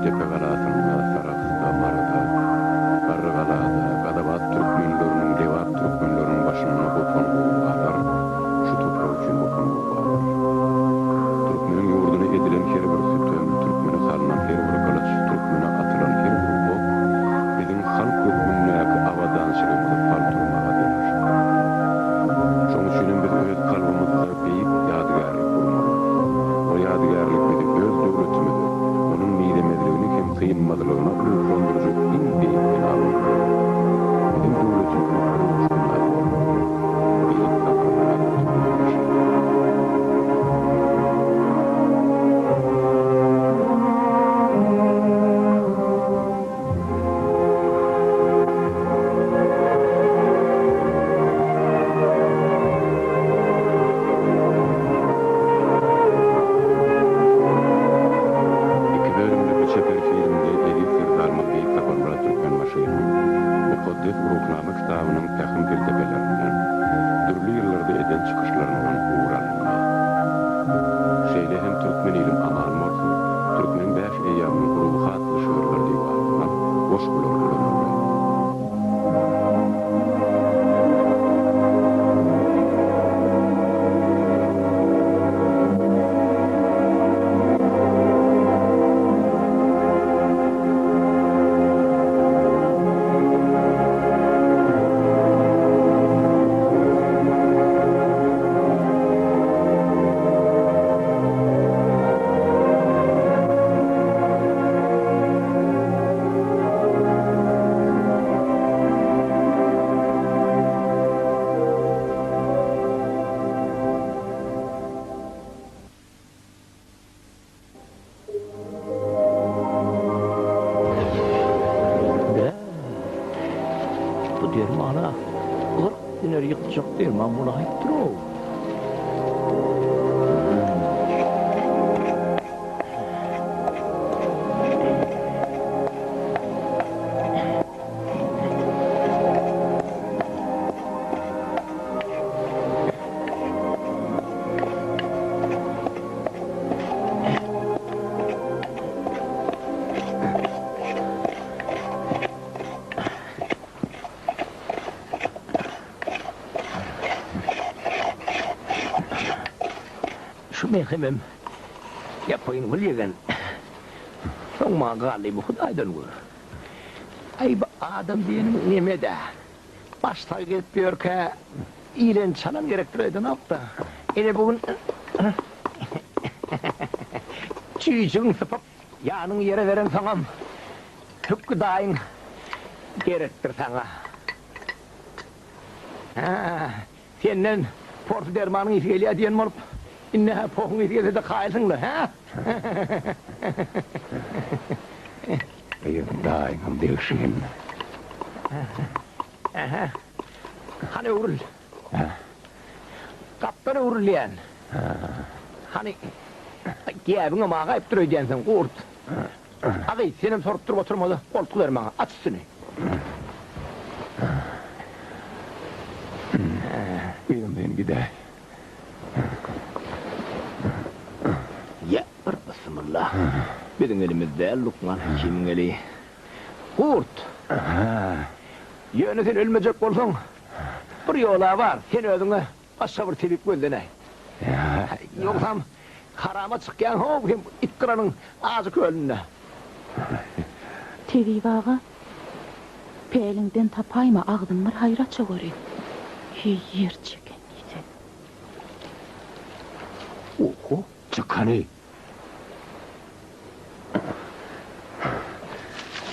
Gökdepe galasynda, Sarahsda, Maryda, Garrygalada, Gazawat türkmenleriniň, Lebap türkmenleriniň başynda gopan gowgalar şu toprak üçin gopan gowgalar. Türkmeniň ýurduna edilen her bir sütem, türkmene salnan her bir gylyç, türkmene atylan her bir ok biziň halk hökmündäki abadançylygymyza pal turmaga synanyşykdyr. Şoň üçinem biz öz kalbymyzda beýik ýadygärlik gurmaly. O ýadygärlik bizi öz döwletimize, onuň mizemezligini hem synmazlygyna ruhlandyrjak iň beýik bina bolmaly. Biziň döwletimiziň gurluş binasy bolmaly. Beýik Saparmyrat Türkmenbaşy. Iki bölümli bu çeper filmde eziz Serdarymyz Beýik Saparmyrat Türkmenbaşynyň Mukaddes Ruhnama kitabynyň pähim-pelsepelerinden, dürli ýyllarda eden çykyşlaryndan ugur alyndy. Şeýle hem Türkmen ilim aman bolsun, Türkmeniň bäş eýýamynyň ruhy atly şygyrlar diwanyndan goşgular ulanyldy. Bä, bu derman-a 40 diner ýykjak derman bolaýypdyr-ow. Şu melhemem ýapaýyn gul ýegen. Soň maňa galdymy Hudaýdan gör. Aý bu adam diýeniň neme-dä. Baş sag gezip ýörkä iýlen çalan gerekdir öýdenok-da. Ine bu gün çüýjügiň sypyp ýanyňy ýere berensoňam Hükgi daýyň gerekdir saňa. Hä, senden porsy dermanyň ysy gelýär diýen bolup, indi-hä pohuň ysy gelse-de kaýylsyň-la, hä? Gyz, daýyňam degişgen. Ähä. Hany öwrül. Gapdal öwrülýän. Hany, gäbiňem agaýypdyr öýdýänsiň, gurt. A gyz, senem sorup durup oturma-da, goltgy ber maňa, aç üstüni. Gyzym, sen gidäý. Ýa, bir bysymylla. Biziň elimiz däl, lukman hekimiň eli. Gurt! Ýöne sen ölmejek bolsaň, bir ýol-a bar, sen özüňe başga bir tebip gözlenäý. Ýogsam, harama çykýaň how hem it gyranyň ajy kölünde. Tebip aga, päliňden tapaýma, agzyň bir haýyr açaweri. Heý, ýer çeken diýseň. Oho, çyk hany.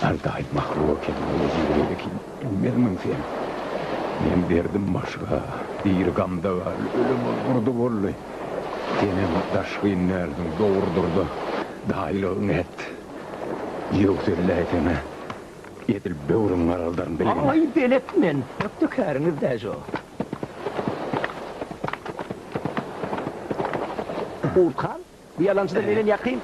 Aldaýyp mahluk eken, ejiz beýleki bilmezmiň sen. Meň derdim başga, diri gamda galdy, ölem ol durdy boldy. Senem daşgyn dälsiň, dogrudyr-da, daýylygyňy et. Ýöwselläýseň-ä, edil böwrüňi garaldaryn, bilgin. Aý, belet men, ökde käriňiz-dä şo. Gurt han, bu ýalançyda menden ýakyn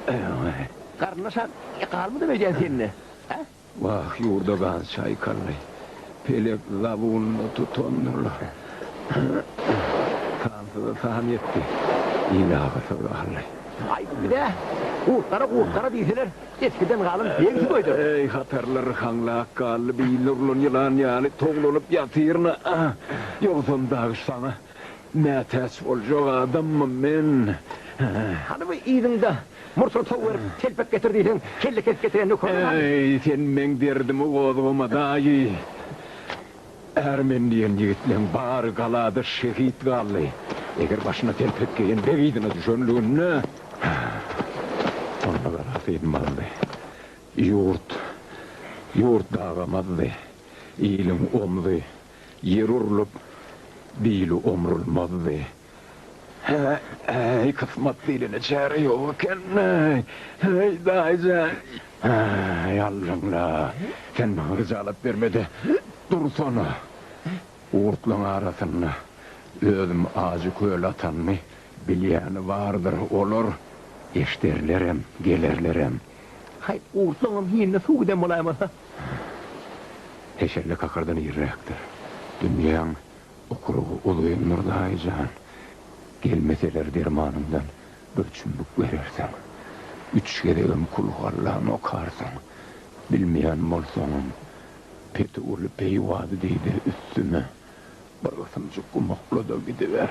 garyndaş-a galmady öýdýän sende, hä? Wah, ýurda gaz çaýkaldy. Pelek zabunyna tutandyrlar. Sansyza san ýetdi. Il agysy galdy. Aý, biz-ä. Gurt-gara, gurt-gara diýseler, esgiden galan begsi goýdur. Eý, hatarlar haňlap galdy, biline urlan ýylan ýaly towlanyp ýatyryn-a. Ýogsam dagy saňa mätäç boljak adammy men? Hany bu yzyňda murtuny tow berip, telpek getir diýseň, kelle kesip getiren nökerler hany? Eý, sen meň derdimi gozgama, daýy. Ärmen diýen ýigitleň bary galada şehit galdy. Eger başyna telpek geýen beg yzyna düşenliginde, onda gala synmazdy. Ýurt, ýurt dagamazdy. Iliň omzy ýer urlup, bili omrulmazdy. Hä-äý, kysmat diýlene çäre ýok eken-äý. Häý, daýy jan. Häý, Allaň-la, sen maňa gyjalat berme-de, dursana. Gurtlaň arasynda özüm ajy köl atanymy bilýäni bardyr, olar eşderlerem, gelerlerem. Haý, gurtlaňam hinine suw giden bolaýmasa. Heşelle kakardan irräkdir. Dünýäň Okrugy uzyndyr daýy jan. Gelmeseler dermanyňdan bir çümmük berersiň. Üç gezegem kulhallany okarsyň. Bilmeýän bolsaňam, peti uly peýwady diý-de üstüme bir gysymjyk gum okla-da gidiber.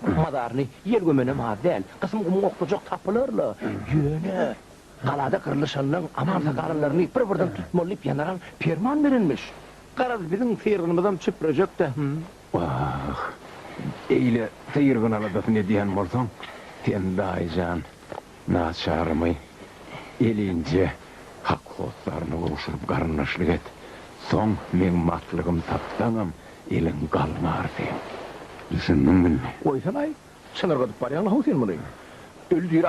Mazaryny ýel gömenem az däl. Gysym gumuň oklajak tapylar-la. Ýöne, galada gyrlyşanlaň aman-sag galanlaryny bir-birden tutmaly diýip ýanaral perman berenmiş. Garaz, biziň syrgynymyzam çüprejek-dä, hüm. Wah, beýle syrgyn aladasyny edýän bolsaň, sen daýy jan, naçarymy elinje hak hossaryna gowşuryp garyndaşlyk et. Soň meň matlygym tapsaňam eliň galmar seň. Düşündiňmi indi? Goýsana-aý, çynyrgadyp barýaň-la-how sen muny. Öli-diri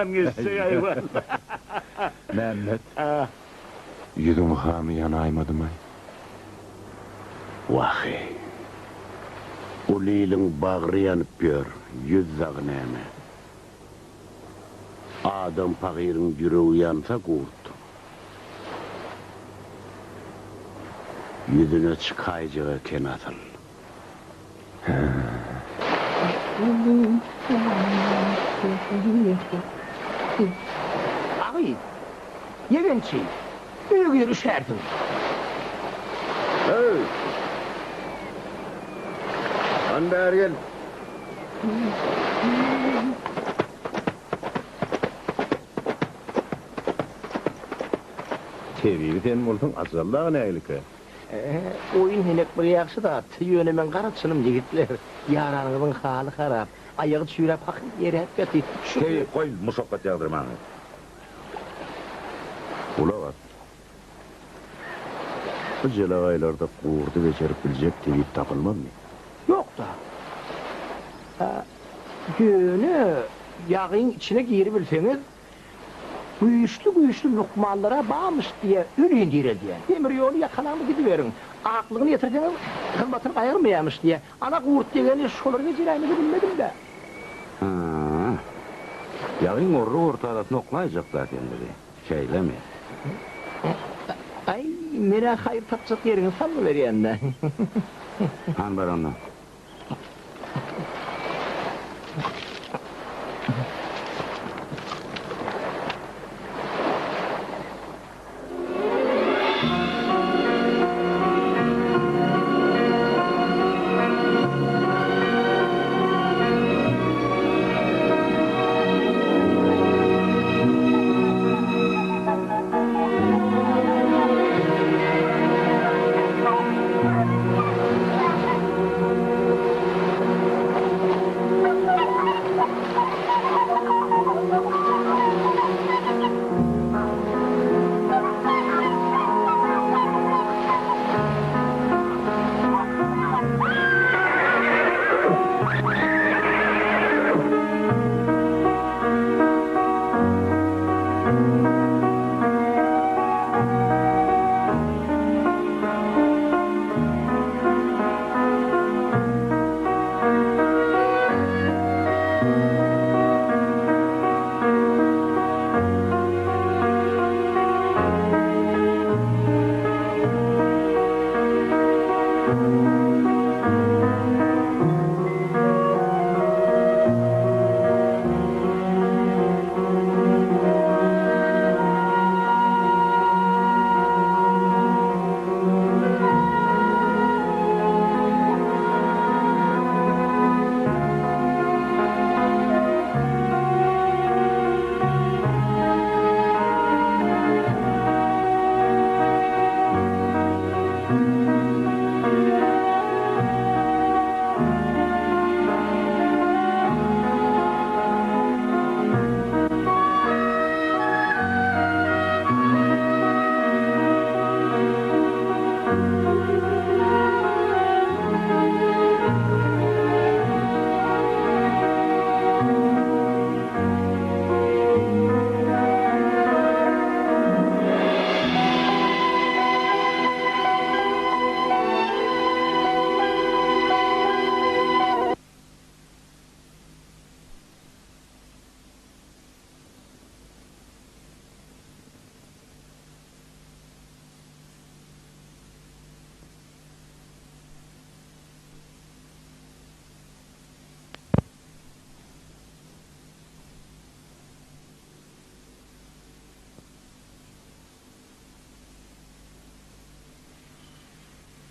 Geçjek aýwan. Mämmet. Ýüzüň hamy ýanaýmadymaý? Wah-eý. Uly iliň bagry ýanyp ýör, ýüz dagy näme. Adam pahyryň ýüregi ýansa gurt. Ýüzüne çykaýjak eken asyl. Agy, ýegençi, öýe gir üşärsiň. Höý! Hany bäri gel. Tebibi sen bolsaň ajal dagy nägilike? Oýun-henek bir ýagşy zat, ýöne meň gara çynym ýigitler, ýaranyňyzyň haly harap, aýagy çüýräp hakyt eräp ýatyr, şu. Teý, goý, muşakgat ýagdyrmaňy. Gulak as. Bu jelagaýlarda gurdy bejerip biljek tebip tapylmazmy? Ýok-da. Ýöne ýagyň içine giribilseňiz, Güýçli-güýçli lukmanlar-a barmyş diýýä, ölini direldýän. Demir ýoly ýakalaňda gidiberiň. Aklygyny ýetirseňiz, hyzmatyny gaýgyrmaýarmyş diýýä. Ana gurt degeni şolar bejeräýmese bilmedim-dä. Hä. Ýagyň orruk ortarasyna oklaýjak-da sen bizi. Şeýlemi? Aý, men-ä haýyr tapjak ýeriňi salgy berýän-dä. Hany bar onda.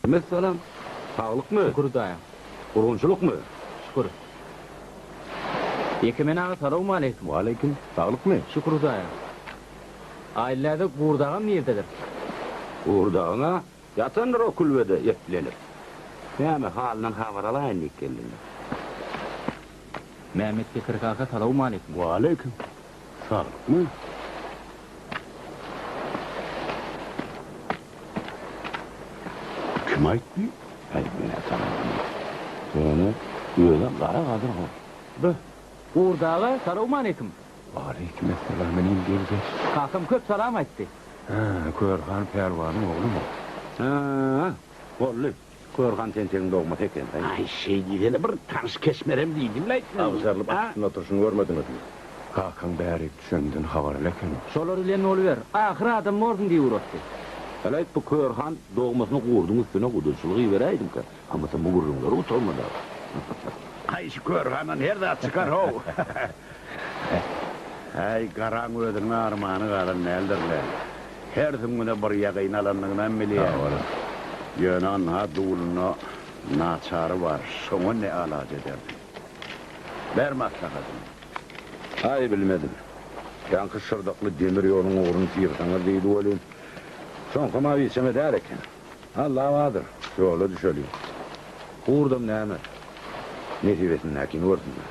Messelam, saglykmy? Şükür Hudaýa. Gurgunçylykmy? Şükür. Ýekemen aga salowmaleýkim. Waleýkim. Saglykmy? Şükür Hudaýa. Aýlyläde Gurdagam nirdedir? Gurdagyň-a ýatandyr o külbede eplenip. Näme, halyndan habar alaýyn diýip geldim. Mämmet Bekir kaka salowmaleýkim. Waleýkim. Saglykmy? Kim aýtdy? Äý, men-ä tanamok. Ýöne özem gara gadyr how. Beh, Gurt aga, salowmaleýkim. Waleýkimessalam, inim, gel, geç. Kakam köp salam aýtdy. Hä, Körhan pälwanyň oglumy? Hä, boldy. Körhan tentegiň dogmasy eken-dä. Aý, şeý diýsene, bir tanyş keşmerem diýdim-läý. Abşarylyp at üstünde oturyşyny görmediňizmi? Kakaň bärik düşenden habarly ekeni. Şolar bilen boluber, ahyr adam borsuň diýip ugratdy. Heleý, bu Körhan dogmasyny gurduň üstüne gudaçylyk iberäýdimkä? Hamysa bu gürrüňler gutarmady. Aý, şu Körhandan her zat çykar how. Äý, garaň özüniň armany galan däldir-le. Her süňňüne bir ýagyny alandygynam bilýär. Ýöne ynha dulunda naçary bar, şoňa ne alaç edersiň? Ber maslahatyňy. Aý, bilmedim. Ýaňky şyrdakly demir ýoluň ugruny syrsaňyz diýdi welin, şoňkam-a biçeme däl eken. Alla bardyr, ýola düşeliň. Gurdam näme, nesibesindäkini görsün-dä.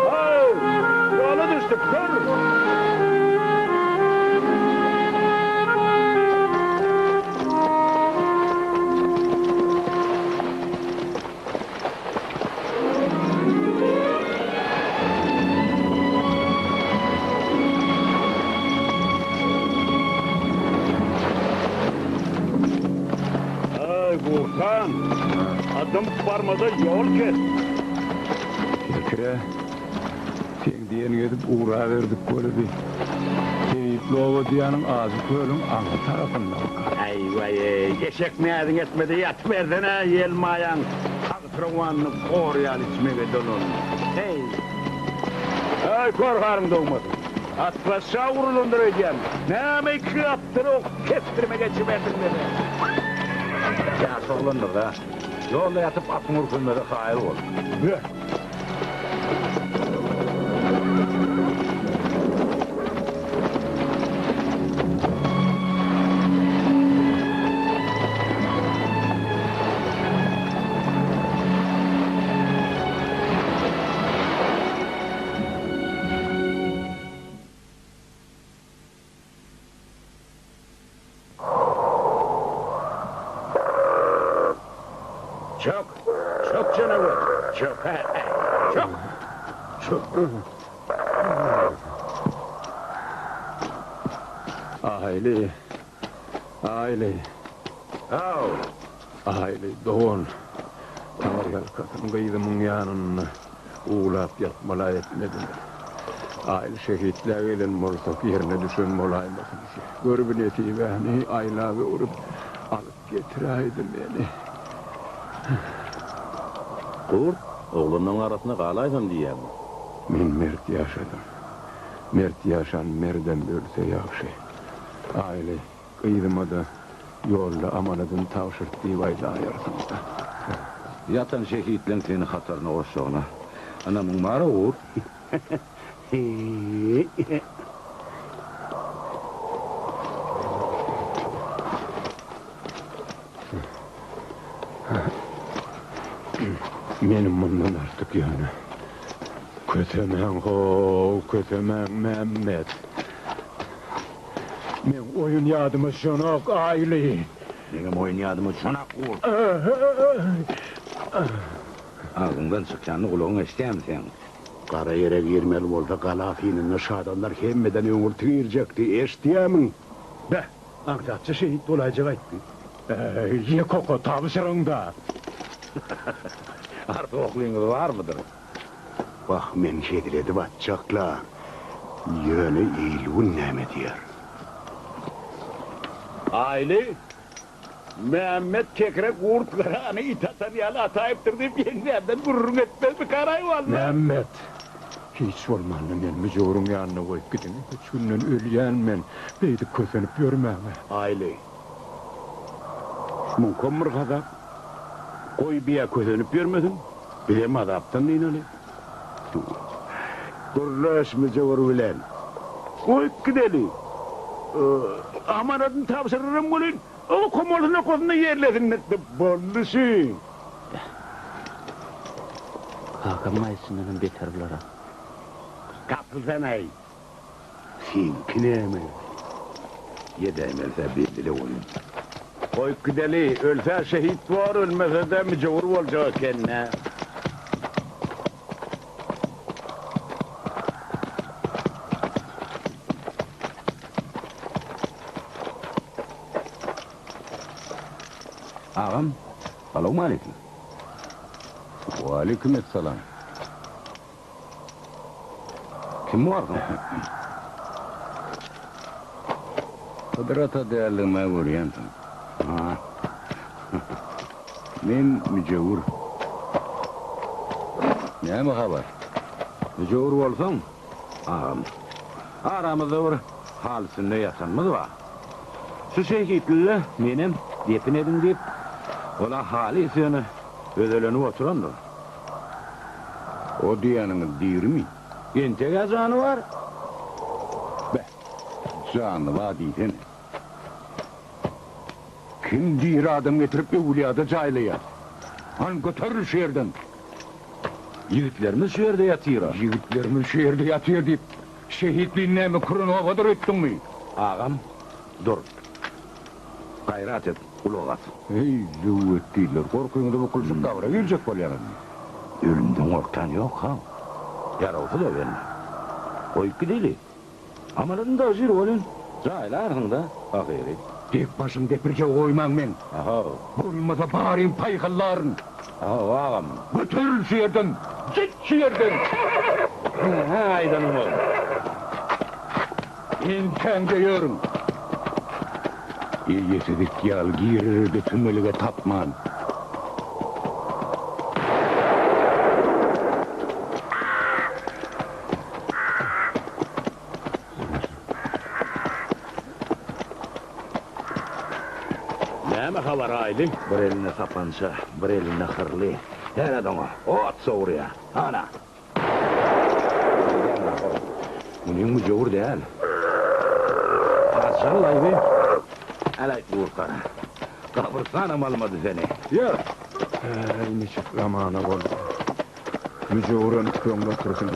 How, ýola düşdük, sür! Aý, Gurhan, adam barmasa ýol kes. Kekre, seň diýeniňi edip ugraberdik weli bi. Tebipli oba diýýäniň Ajy kölüň aňry tarapyndamyka? Aý, waý-eý, eşek näziň etmese ýatybersene, ýelmaýaň tagtyrowanyny gor ýaly içmege dolandy. Heý! Aý, kör haryň dogmasy. Atbaşa urulandyr öýdýän. Näme iki gapdyr ok kesdirme geçiberdiň meni. Ýaş oglandyr-da. Ýolda ýatyp atyň ürkülmeze kaýyl bol. Ýör. Çök! Çök janawer! Çök hä-ä! Çök! Çök! Aýly! Aýly! Haw! Aýly dogan! Taňryýalkasyn gyzymyň ýanynda uwlap ýatmala etmediler. Aýly şehitlä gelen bolsak ýerine düşen bolaýmasyn. Görbi nesibäni aýlap-öwrüp alyp getiräýdi meni. Gurt, oglanlaň arasynda galaýsam diýýäňmi? Men mert ýaşadym. Mert ýaşan merdem ölse ýagşy. Aýly, gyzyma-da ýolda amanadyny tabşyrt diýip aýdaýarsyň-da. Ýatan şehitleň seni hataryna goşjagyna ynamyň bar-a, Gurt? Meni mundan artyk ýöne kösemäň how, kösemäň Mämmet. Meň oýun ýadyma düşenok, Aýly. Meňem oýun ýadyma düşenok, Gurt. Agzyňdan çykýanyny gulagyň eşidýärmi seň? Gara ýere girmeli bolsa gala synynda şadamlar hemmeden öňürti girjekdi, eşidýärmiň? Beh, aňsatja şehit bolaýjak aýtdy. Äý, ýek oka tabşyryň-da. Artyk oklyňyz barmydyr? Wah, men hezil edip atjak-la. Ýöne il-gün näme diýer? Aýly, Mämmet kekre gurt gyrany it atan ýaly ataýypdyr diýip ýeňňämden gürrüň etmezmikaraý walla. Mämmet, hiç bolmanda meni müjewüriň ýanyna goýup gidiň. Üç günden ölýän men. Beýdip kösenip ýörmäň-ä. Aýly, muňkam bir gazap. Goý, biýä kösenip ýörmesin. Bizem azapdan dynaly. Gürleş müjewür bilen. Goýup gideli. Amanadyny tabşyryram welin, okamalysyn okasyn-da ýerlesin Boldy şü. Kakamyň aýdyşyndanam beter bular-a. Gapylsanaý. Seňki näme? Ýedäýmelse belli-le oýun. Goýup gideli, ölse şehit bor, ölmese-de müjewür boljak eken-dä. Agam, salowmaleýkim. Waleýkim essalam. Kim barsyň? Hydyr ata däldigim-ä görýänsiň. Ha. Men müjewür. Näme habar? Müjewür bolsaň, agam, aramyzda bir hal üstünde ýatanymyz bar. Şu şehitli-le menem depin ediň diýip, ol-a halys ýöne özelenip oturandyr. O diýýäniňiz dirimi? Entek-ä jany bar. Beh, jany bar diýsene. Kim diri adam getirip öwülýada jaýlaýar? Hany göteril şu ýerden! Ýigitlerimiz şu ýerde ýatyr-a. Ýigitlerimiz şu ýerde ýatyr diýip, şehitliň näme küren obadyr öýtdüňmi? Agam, dur. Gaýrat et, gulak as. Eý, zöwwet diýdiler, gorkyňyza bukulyşyp gabra girjek bolýaňyzmy? Ölümden gorkýan ýok, haw. Ýarawsyz-a bende. Goýup gideli. Amaladyň dagy jir welin, jaýlarsyň-da, ahyry. Dek başyň depirje goýmaň meň. Ahaw. Bolmasa baryň paýhallaryn. Ahaw, agam. Göteril şu ýerden! Git şu ýerden! Hä, aýdanyň bolsun. Entäňde ýörüň. Eýesiz it ýaly girer-de tümelige tapman. Näme habar, Aýly? Bir elinde sapança, bir elinde hyrly. Seret oňa, ot sowurýar. Ana! Munyň müjewür däl. Patyşalyk aýby. Äläýt gurtlar. Gabrystanam almady seni. Ýör! Äý, niçik zamana boldy. Müjewürem tüpeňli otursyn.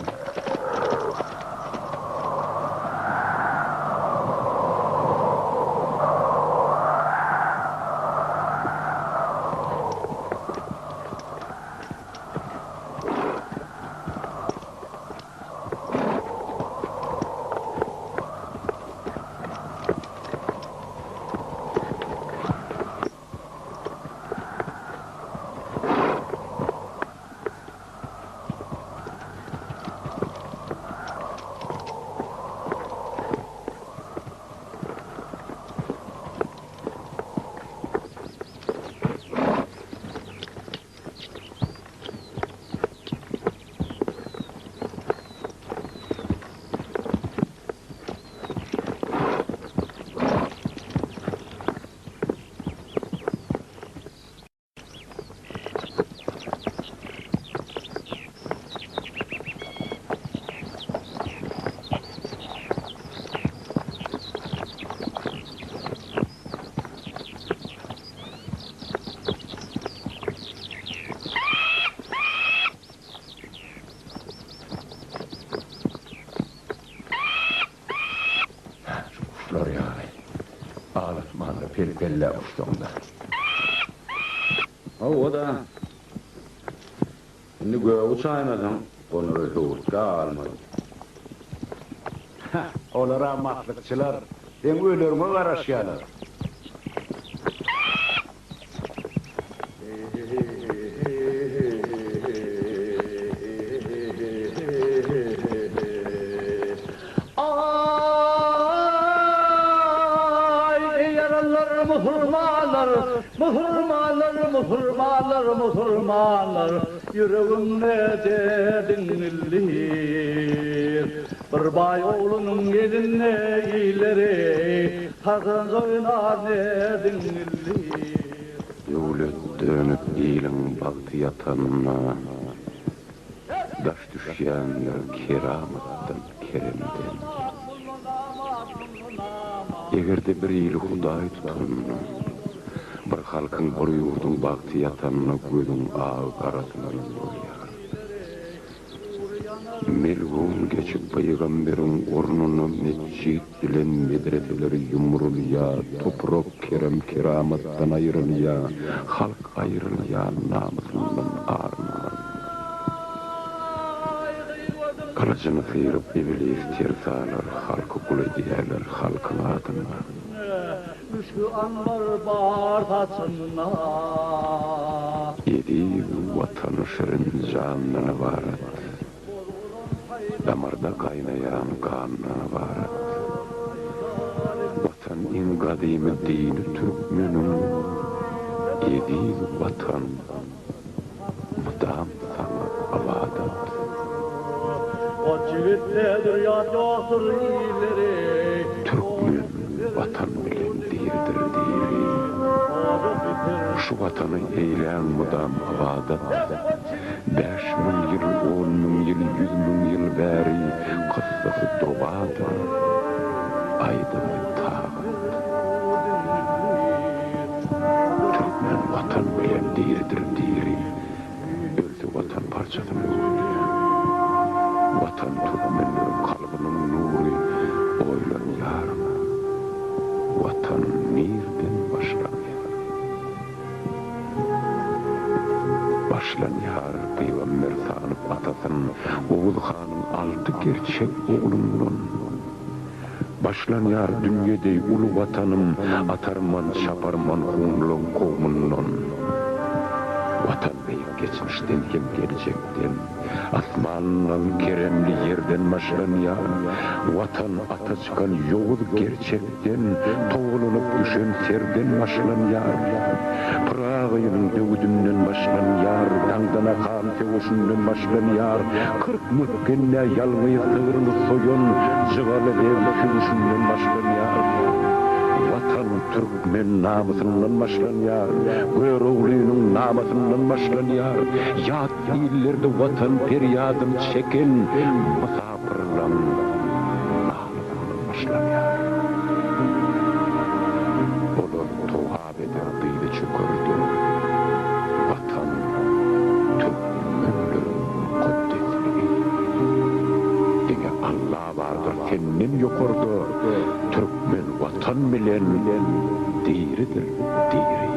Guşlar ýaly al asmanda pel-pelläp uçsaň-da. Hawa-da. Indi göge uçaýmasaň, gonara höwürtge galmaz. Heh, olar-a maslykçylar. Seň öleriňe garaşýarlar. Aý, eý ýaranlar, musulmanlar, Musulmanlar, musulmanlar, musulmanlar, Ýüregimde derdiň ildir. Bir baý oglunyň elinde illeri, Sazanç oýnar derdiň ildir. Döwlet dönüp iliň bagty ýatanyna, Daş düşýändir keramatdan, keremden. Eger-de bir ili Hudaý tutanda, Bir halkyň, bir ýurduň bagty ýatanda Gözüň agy garasyna ýumrulýar. Melgun geçip pygamberiň ornuna metjit bilen medreseler ýumrulýar, toprak kerem-keramatdan aýrylýar, halk aýrylýar namysyndan, aryndan. Gylyjyny syryp iblis tersalar, halky gul edýärler halkyň adyna. Müşki-anbar bar saçynda. Eziz Watany şirin jandan ybarat, Damarda gaýnaýan gandan ybarat. Watan iň gadymy dini türkmeniň, Eziz Watan, mydam saňa ybadat. Türkmen Watan bilen diridir diri. Şu Watany eýläň mydam ybadat. 5000 ýyl, 10 000 ýyl, 100 000 ýyl bäri kyssasy dogadyr, aýdymy tagat. Türkmen Watan bilen diridir diri, Ölse Watan parçasyna öwrülýär. Watan türkmenleriň kalbynyň nury, Oýlanýaryn, Watan nirden başlanýar? Başlanýar pygamber sanyp atasyn, Oguz hanyň alty gerçek oglundan. Başlanýar dünýe deý uly Watanym, Atarman, çaparman hunlaň kowmundan. Watan beýik geçmişden hem geljekden, Asmandan, keremli ýerden başlanýar. Watan ata çykan ýowuz gerçekden, Togalanyp düşen serden başlanýar. Pyragynyň döwüdinden başlanýar, Daňdanakan söweşinden başlanýar. 40 Mökgende ýalňyz sygryny soýan Jygaly beg söweşinden başlanýar. Watan türkmen namysyndan başlanýar, Göroglynyň namasyndan başlanýar. Ýat illerde Watan perýadyny çeken mysapyrlaň nalasyndan başlanýar. Olar togap eder dyzy çökerde. Watan türkmenleriň mukaddesligi. Diňe Alla bardyr senden ýokarda, Türkmen Watan bilen diridir diri.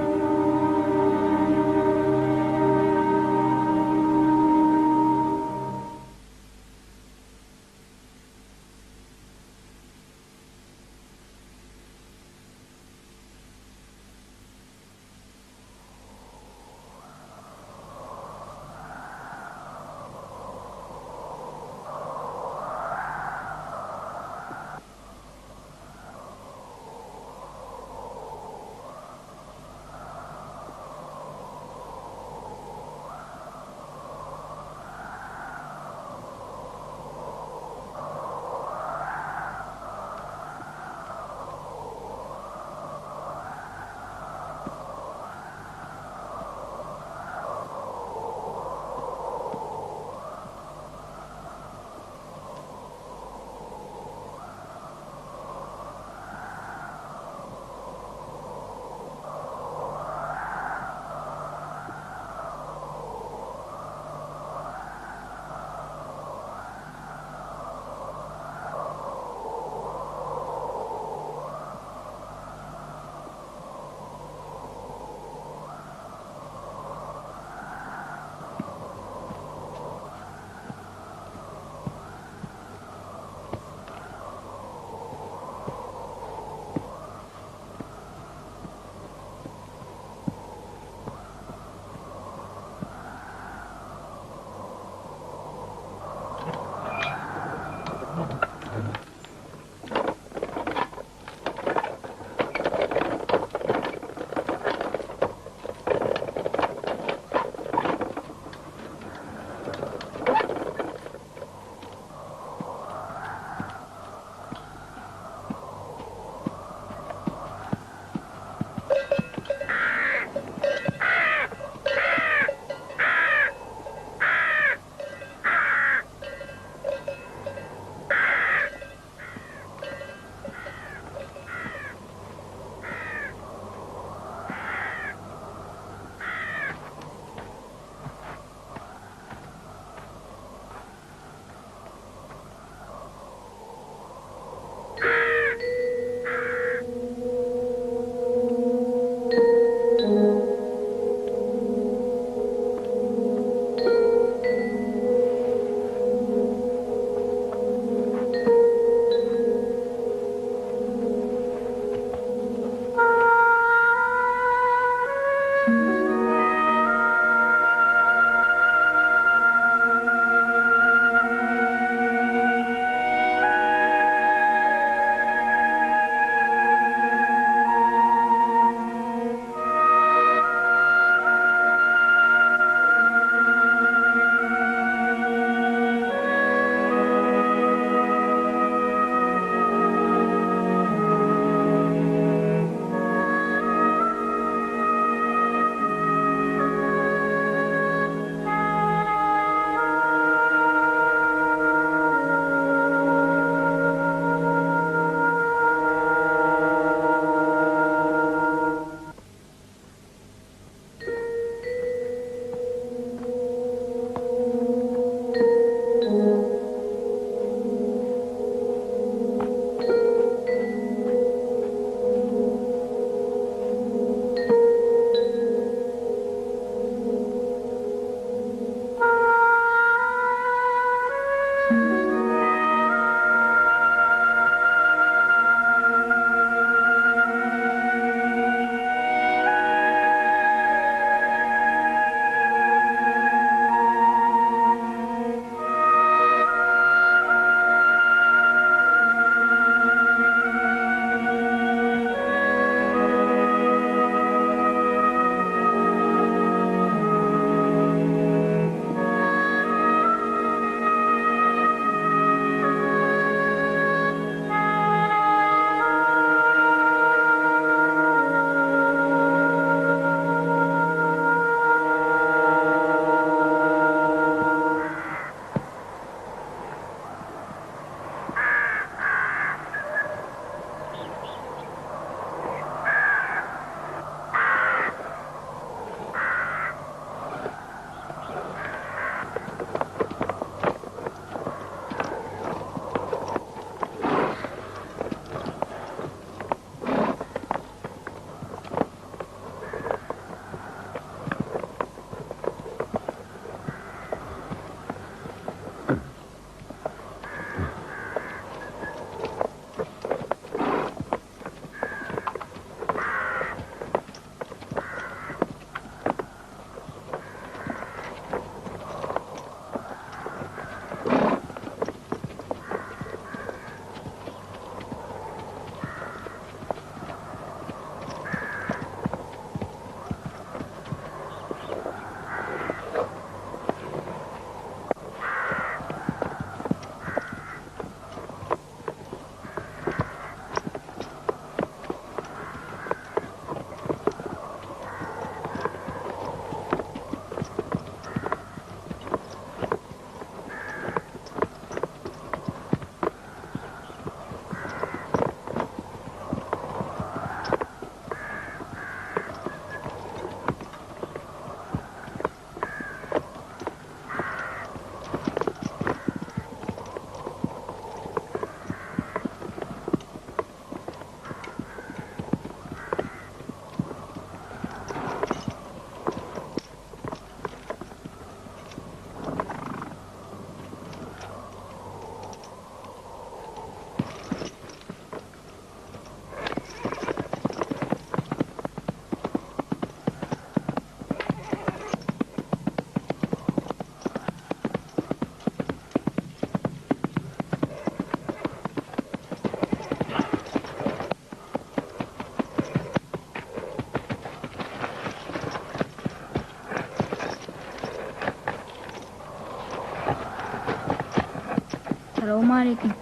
Salowmaleýkim.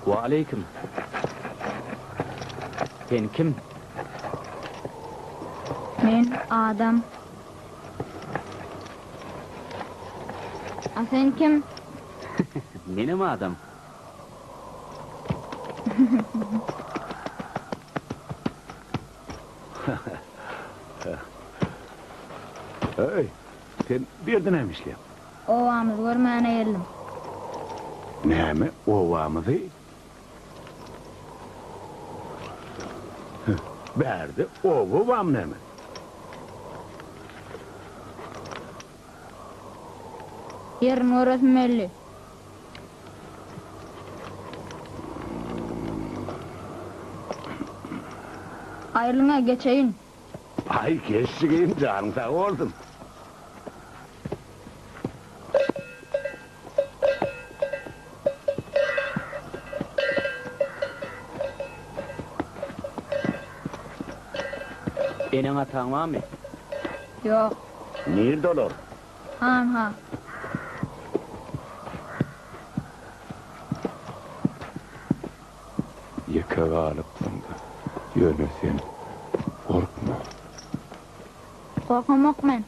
Waleýkim. Sen kim? Men adam. A sen kim? Menem adam. Eý, sen bu ýerde näme işleýäň? Obamyzy görmäne geldim. Näme, obamyzy? Bärde oba barmy näme? Ýerini göresim geldi. Aýrylyň-a, geçeýin. Aý, geç jigim, janyň sag bolsun. Eneň-ataň barmy? Ýok. Nirde olar? Hanha. Ýeke galypsyň-da. Ýöne sen gorkma. Gorkamok men.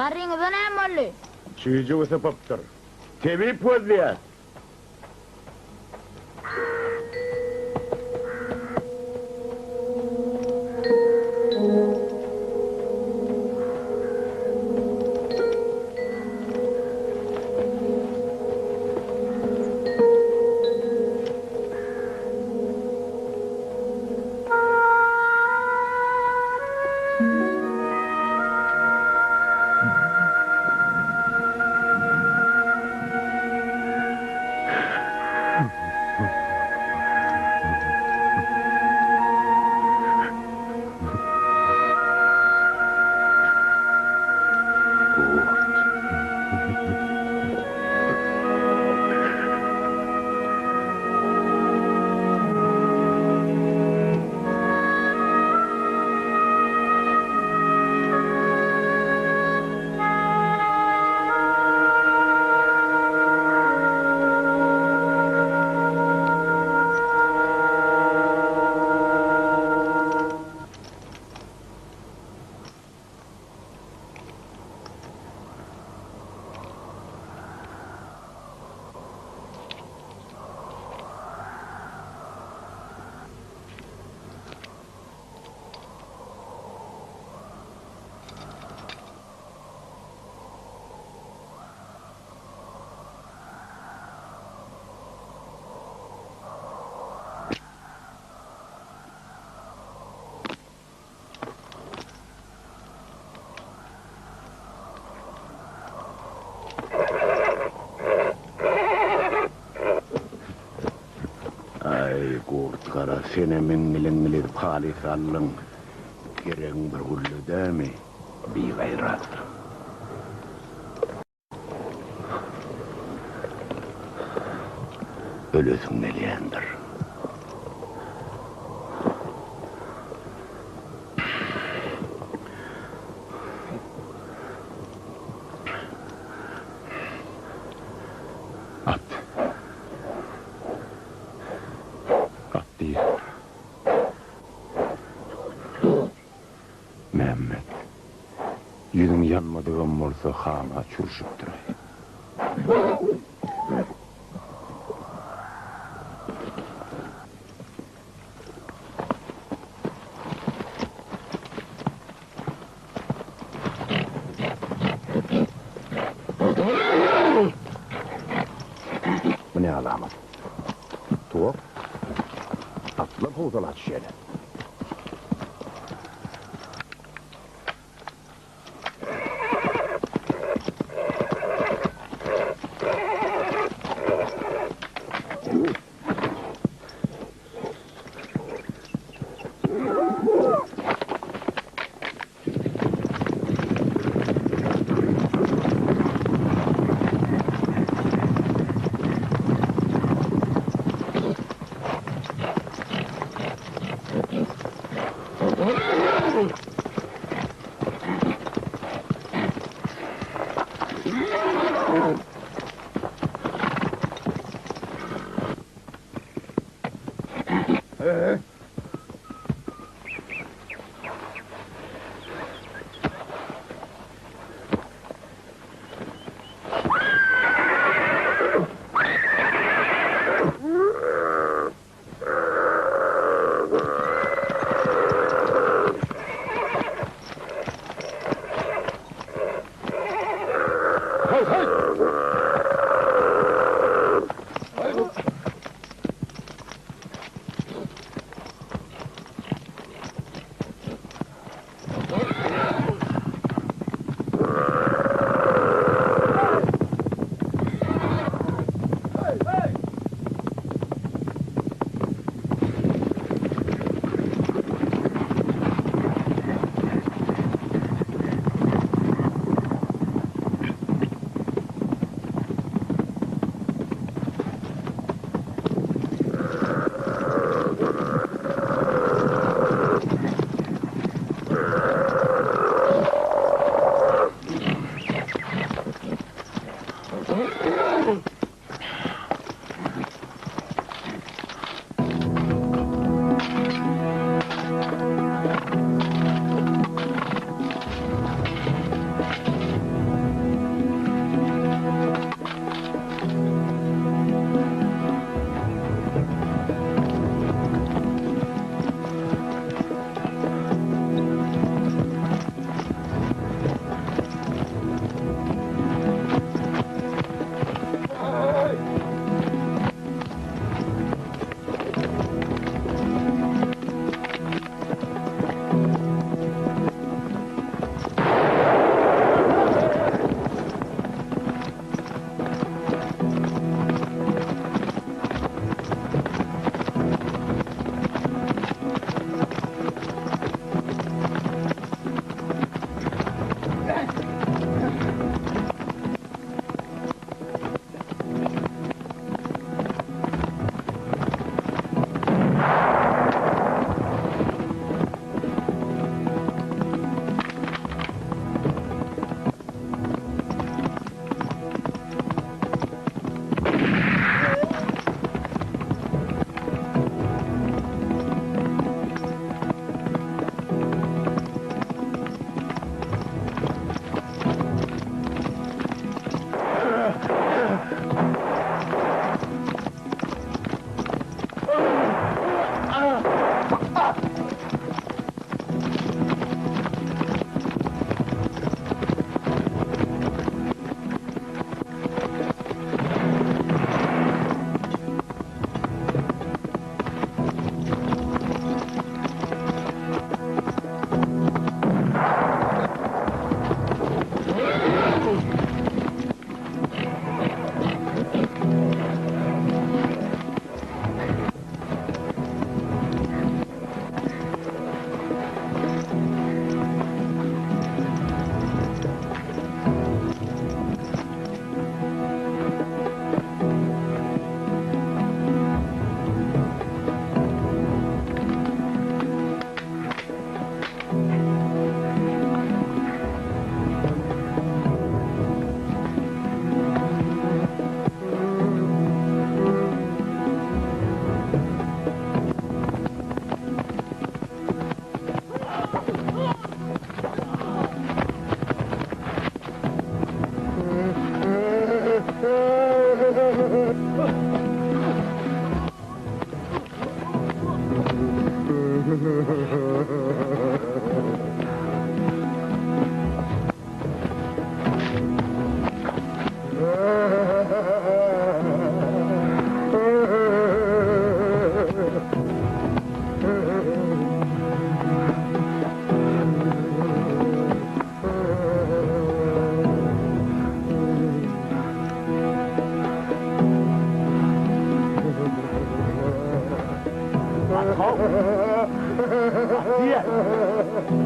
Garryňyza näme boldy? Çüýjügi sypypdyr. Tebip gözleýär. Aý, Gurt gara, senem iňňil-iňňil edip halys aldyň. Geregiň bir gülle dämi, bigaýrat. Ölesiň gelýändir. At. At diýýär. Mämmet, ýüzüň ýanmadygam bolsa hana çürşüpdir-aý. Bu ne alamat? Tuwak, atlar howsala düşýärler.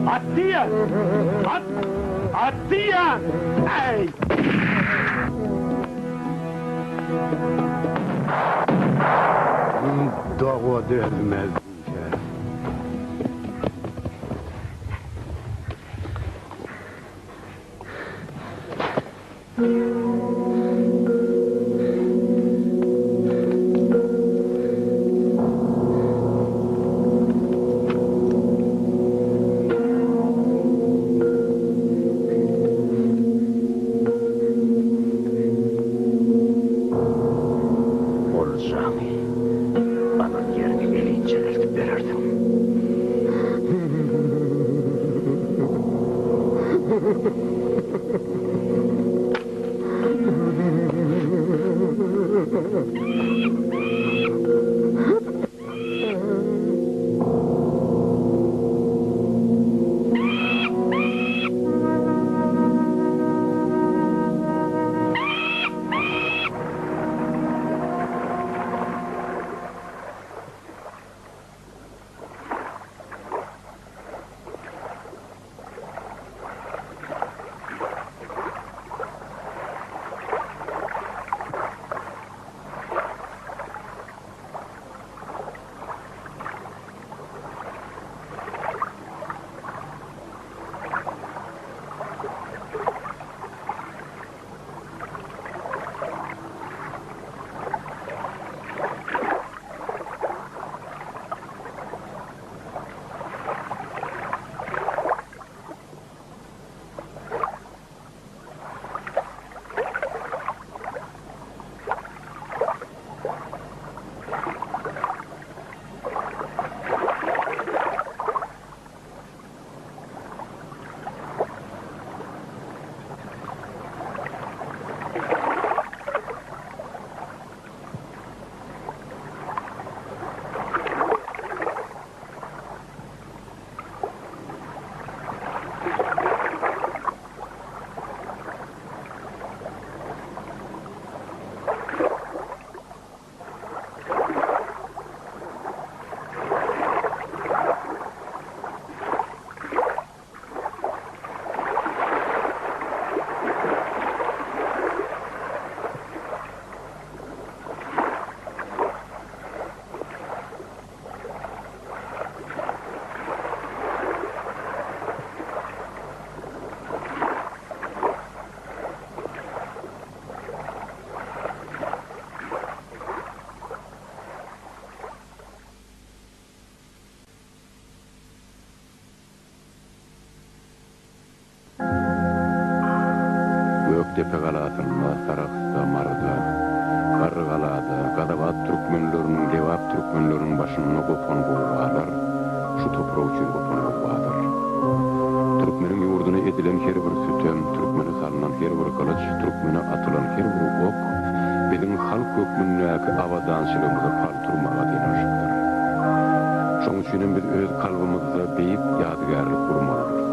At diýýän! At! At diýýän! Äý! Doga dözmez diýýär. Oljaňy alan ýeriňe elinçä eltip berersiň. Gökdepe galasynda, Sarahsda, Maryda, Garrygalada, Gazawat türkmenleriniň, Lebap türkmenleriniň başynda gopan gowgalar şu toprak üçin gopan gowgadyr. Türkmeniň ýurduna edilen her bir sütem, türkmene salnan her bir gylyç, türkmene atylan her bir ok biziň halk hökmündäki abadançylygymyza pal turmaga synanyşykdyr. Şoň üçinem biz öz kalbymyzda beýik ýadygärlik gurmalydyrys.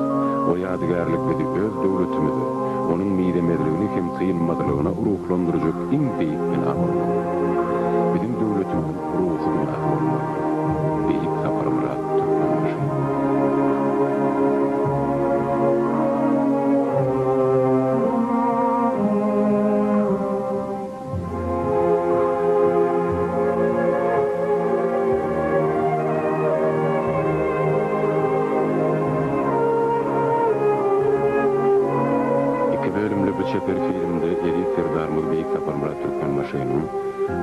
O ýadygärlik bizi öz döwletimize, onuň mizemezligine hem synmazlygyna ruhlandyrjak iň beýik bina bolmalydyr. Biziň döwletimiziň ruhy binasy bolmalydyr. Beýik Saparmyrat Türkmenbaşy. Iki bölümli bu çeper filmde eziz Serdarymyz Beýik Saparmyrat Türkmenbaşynyň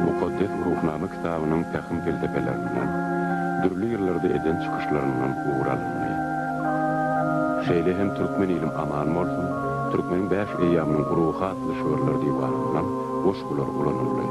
Mukaddes Ruhnama kitabynyň pähim-pelsepelerinden, dürli ýyllarda eden çykyşlaryndan ugur alyndy. Şeýle hem Türkmen ilim aman bolsun, Türkmeniň bäş eýýamynyň ruhy atly şygyrlar diwanyndan goşgular ulanyldy.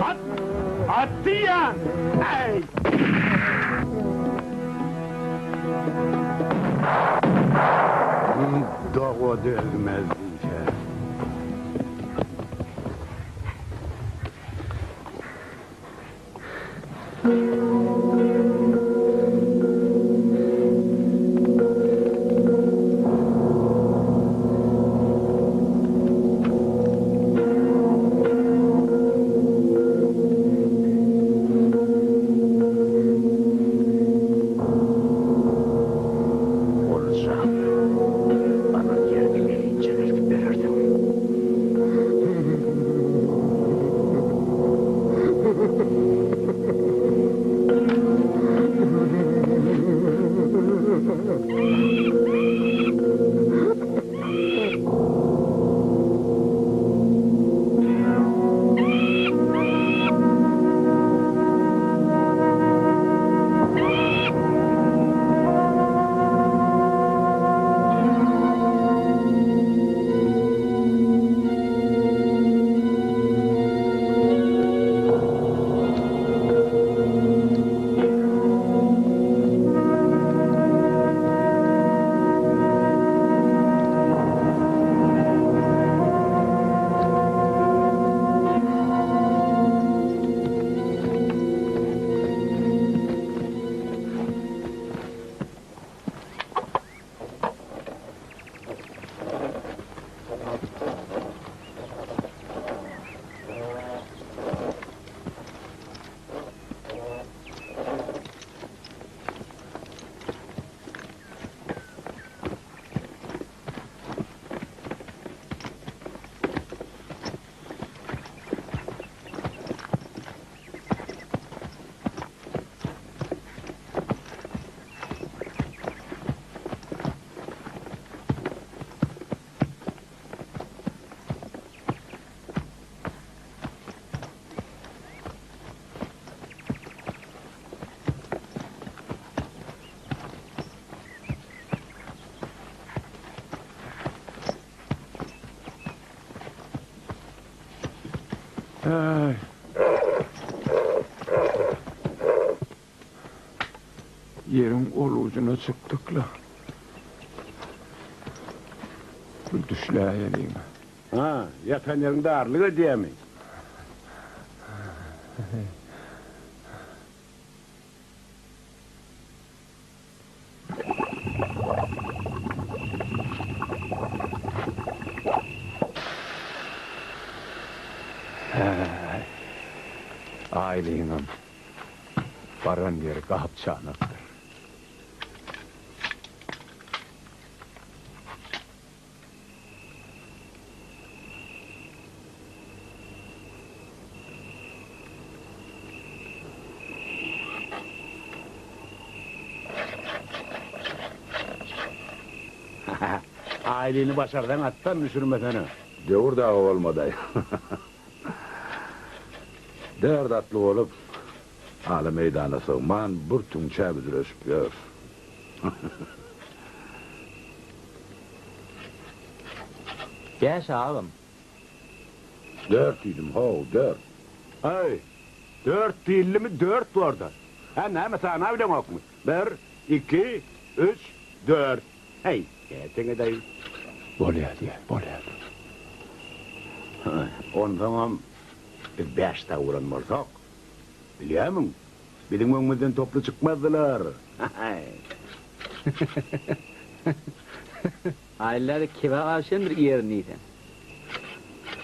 At! At diýýän! Äý! Doga degmez diýse. Boljak. Alan ýeriňe gelinçä eltip berersiň. Äý. Ýeriň ol ujuna çykdyk-la. Bir düşläýeliň. Ha, ýatan ýeriň darlyk edýämi? Häý, aýlygyňam baran ýeri gapçanakdyr. Aýlyny başarsaň atdan düşürmesene. Döwür dagy bolmadaý. Dört atly bolup, ala meýdana sygman bir tüňçä büdreşip ýör. Bäş agam. Dört diýdim, how, dört. Aý, dört diýildimi, dört borda. Hä, näme sanabileňokmy? Bir, iki, üç, dört. Heý, nätseň-edeý. Bolýa diýýä, bolýa. Onsoňam biz bäş sag bolan bolsak, bilýärmiň, Biziň öňümizden toply çykmazdylar. Aýlary kebap alyşan bir ýerini diýseň.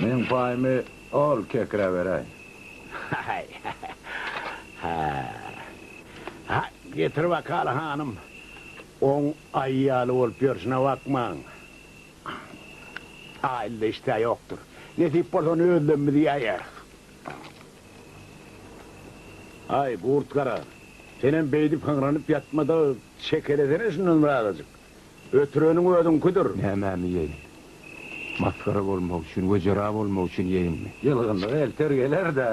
Meň paýymy ol kekrä beräý. Ha, getir bakaly hanym. Oň aýy ýaly bolup ýörşüne bakmaň. Aýlyda işdä ýokdur. Nesip bolsa ony özlemimiz iýäýeris. Aý, Gurt gara, senem beýdip hyňranyp ýatma-da, çekelesene şundan birazajyk. Ötüreniň özüňkidir. Nämämi iýeýin? Masgara bolmak üçin, wejera bolmak üçin iýeýinmi? Ýylgynlygy elter geler-dä.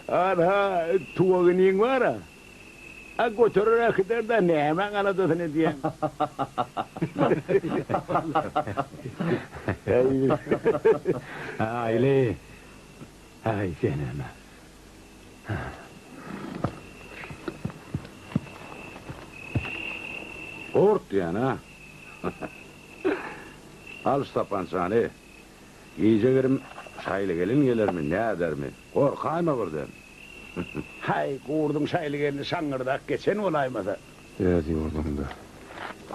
Ana, tuwak iniň bar-a. A göterer äkider-dä, nämäň aladasyny edýäň? Aýly, äý senem-ä. Gurt diýýän-ä. Al şu sapançany. Gije-girim şaýly gelin gelermi, nädermi, gorkaýma birden. Haý, gurduň şaýly gelni şaňňyrdak geçen bolaýmasa. Öz ýurduňda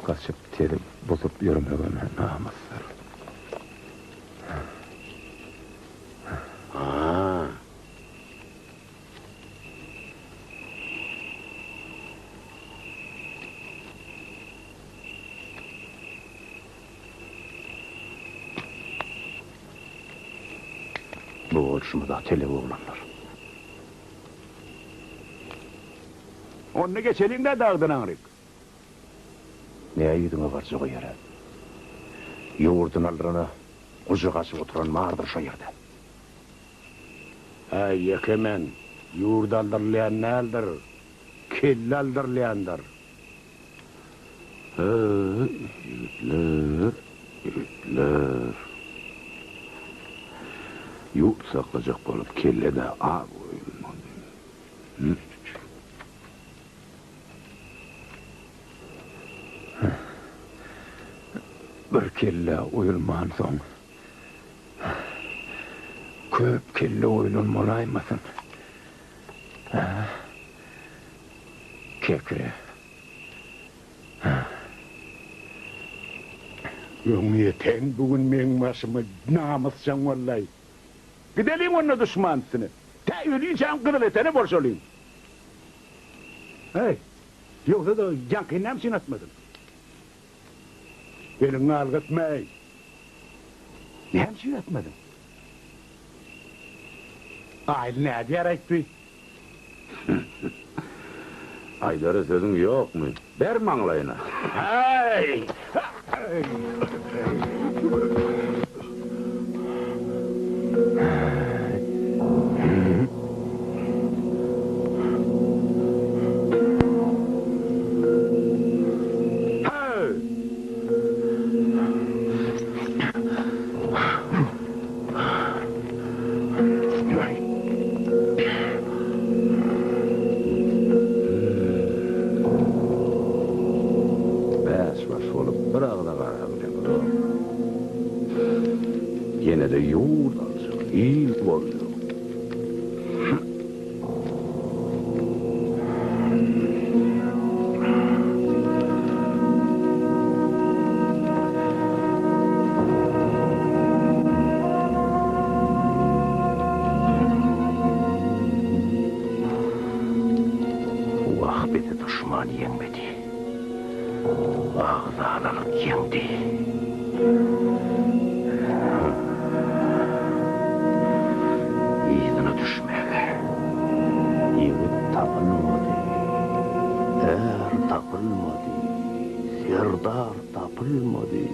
gaçyp tezip buzup ýörmegem namysdyr. Ha. Bu bolşumyz-a telek oglanlar. Onda geçeliň-dä dagdan aňryk. Nä ýüzüňe barjak o ýere? Ýurduny aldyrana gujak açyp oturan bardyr şo ýerde. Äý, ýeke men. Ýurt aldyrylýan däldir, kelle aldyrylýandyr. Heý, ýigitler, ýigitler. Ýurt saklajak bolup kelle-de az goýulmady. Bir kelle goýulmansoň, köp kelle goýlan bolaýmasyn? Hä? Kekre. Öňýeten bu gün meň başyma namysjaň boldaý. Gideliň onda duşman üstüne. Tä ölinçäm gyzyl etene bolşalyň. Heý, ýogsa-da ýaňkyny näme üçin atmadyň? Eliňi galgatma-eý. Näme üçin atmadyň? Aýly nädýär aýtby? Aýdara sözüň ýokmy? Ber maňlaýyna! Häý! Häý! Bäş-baş bolup bir agza garabileňzok. Ýene-de ýurt aljak, il boljak. Wah bizi duşman ýeňmedi. Agzalalyk ýeňdi. Yzyna düşmäge ýigit tapylmady, är tapylmady, serdar tapylmady.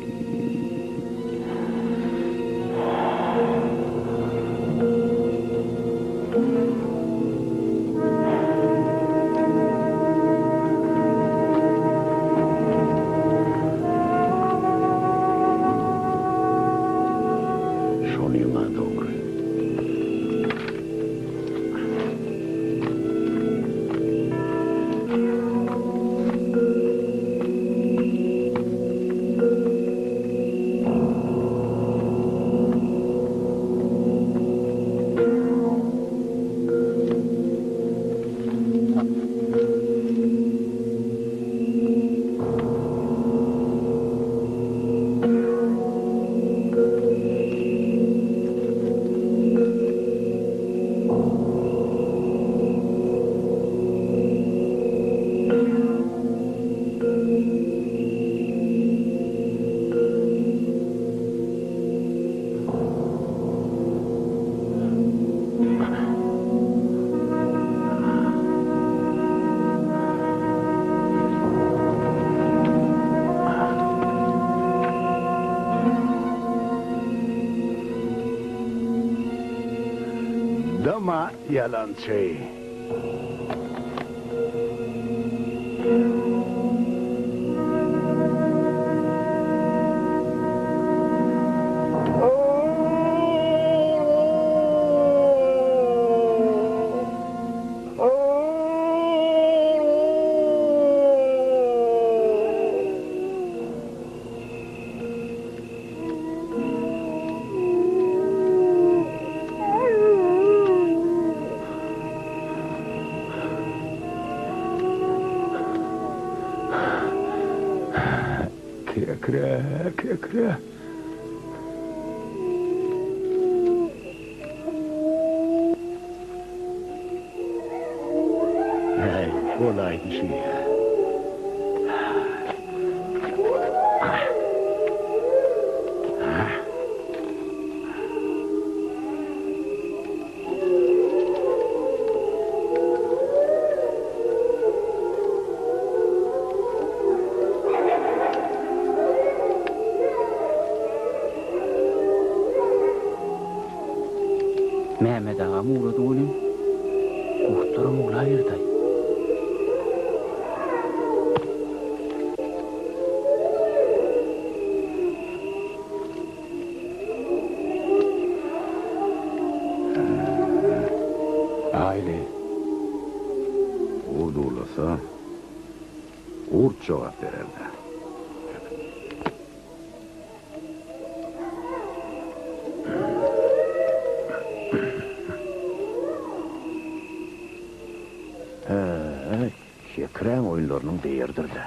Şonyň-a dogry. Dyma, ýalançy! Kekre, kekre. Äý, bolaýdy şi. Mehmet agam ugrady welin, gurtlaram uglaberdi-aý. Aýly. Gurt uwlasa, gurt jogap berer-dä. Hä, Şekräň oýunlarynyň biridir-dä.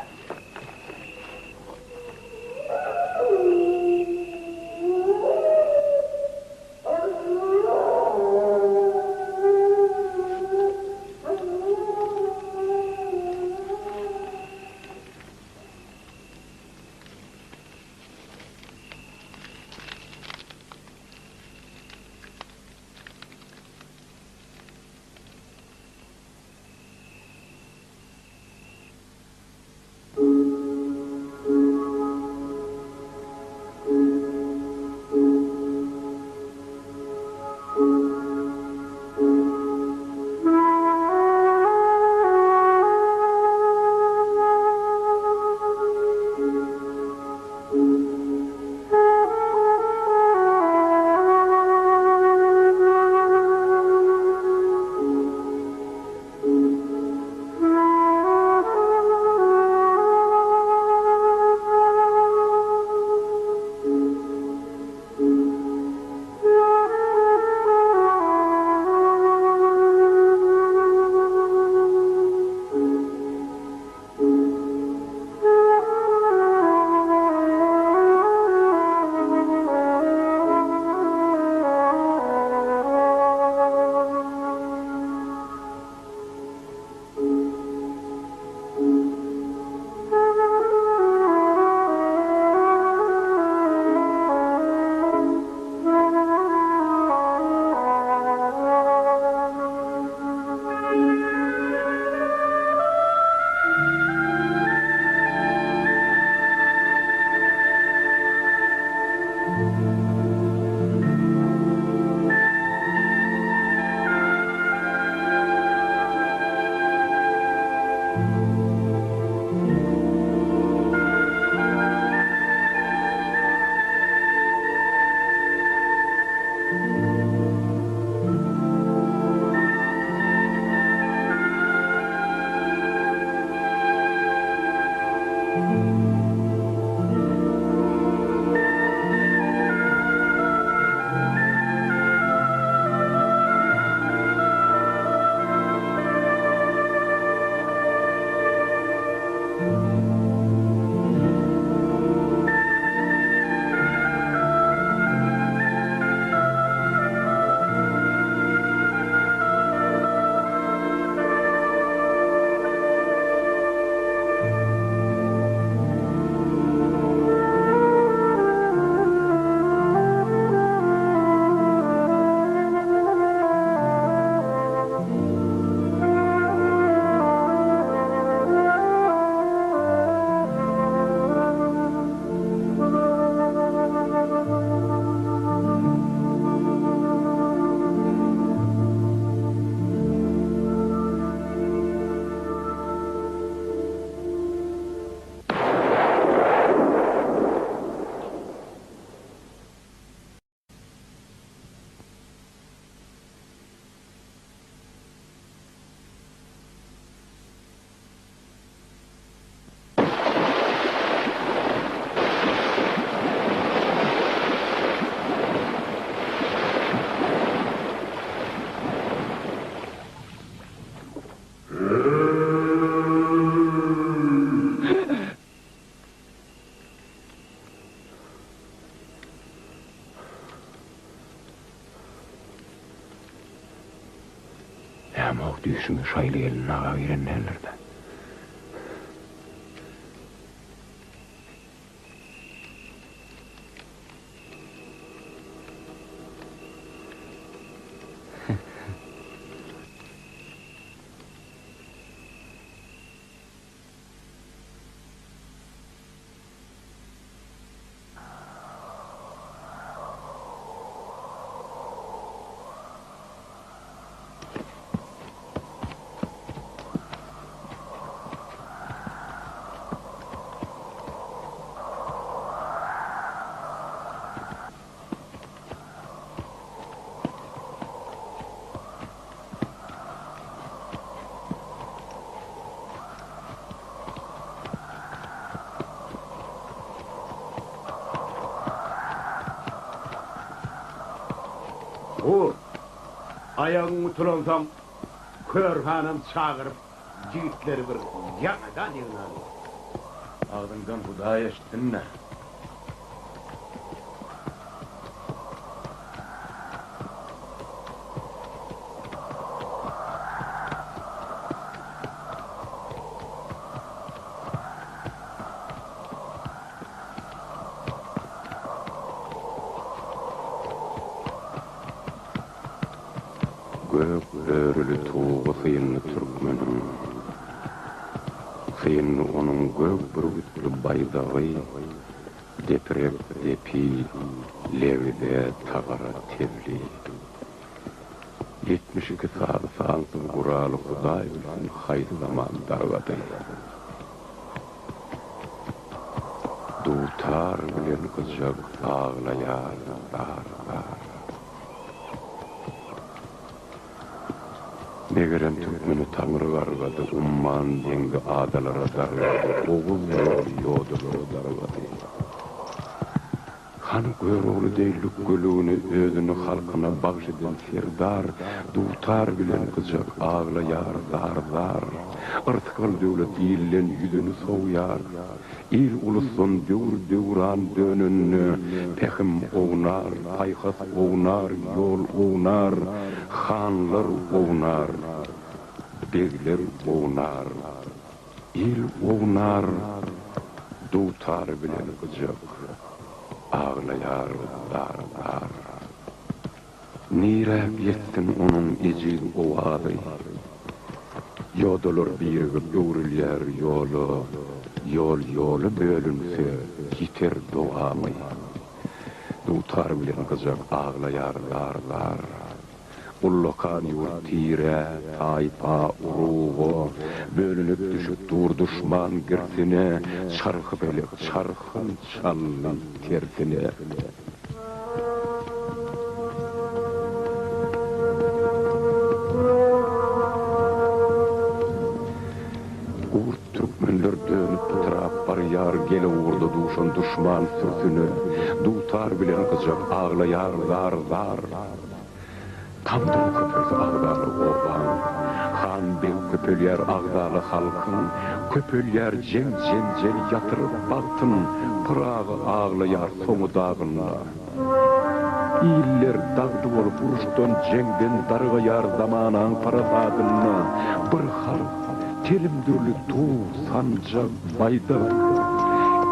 Näme-ow, düýşüňe şaýly gelin naga giren däldir-dä? Gurt, aýagyň gutulansoň, Körhanam çagyryp, ýigitleri bir ýaňadan ýygnaly. Agzyňdan Hudaý eşitsin-dä. Gök örüli tugy synly türkmeniň, Synly onuň gök bürgütli baýdagy, Deprek depi, lebze, tagara, tebli. 72 sazy sansyz guraly Hudaý bilsin haýsy zaman dargady. Dutar bilen gyjak aglaýar zar-zar. Megerem türkmeni Taňry gargady, Umman deňzi adalara dargady, Oguz ýoly ýodalara dargady. Hany Görogly deý lükgeligini özüni halkyna bagş eden serdar, dutar bilen gyjak aglaýar zar-zar. Yrsgal-döwlet ilden ýüzüni sowýar. Il-ulusdan döwür-döwran dönende pähim ownar, paýhas ownar, ýol ownar, hanlar ownar, begler ownar. Il ownar, dutar bilen gyjak, Aglaýar zar-zar. Niräk ýetsin onuň ejiz owazy? Ýodalar birigip öwrülýär ýola, Ýol ýola bölünse, ýiter dowamy. Dutar bilen gyjak aglaýar zar-zar. Ullakan ýurt tirä, taýpa, uruga bölünip düşüp dur duşman girsine, çarhypelek çarhyn çaldy tersine. Gurt türkmenler dönüp pytrap barýar gelewurda duşan duşman sürsüne, dutar bilen gyjak aglaýar zar-zar. Tamdyr köpelse agzaly obaň, Han-beg köpelýär agzaly halkyň, Köpelýär jeň-jenjel ýatyryp bagtyn, Pyragy aglaýar soňy dagynda. Iller dagdy bolup uruşdan, jeňden Dargaýar zamanaň parasadynda. Bir halk, telim dürli tug, sanjak, baýdak,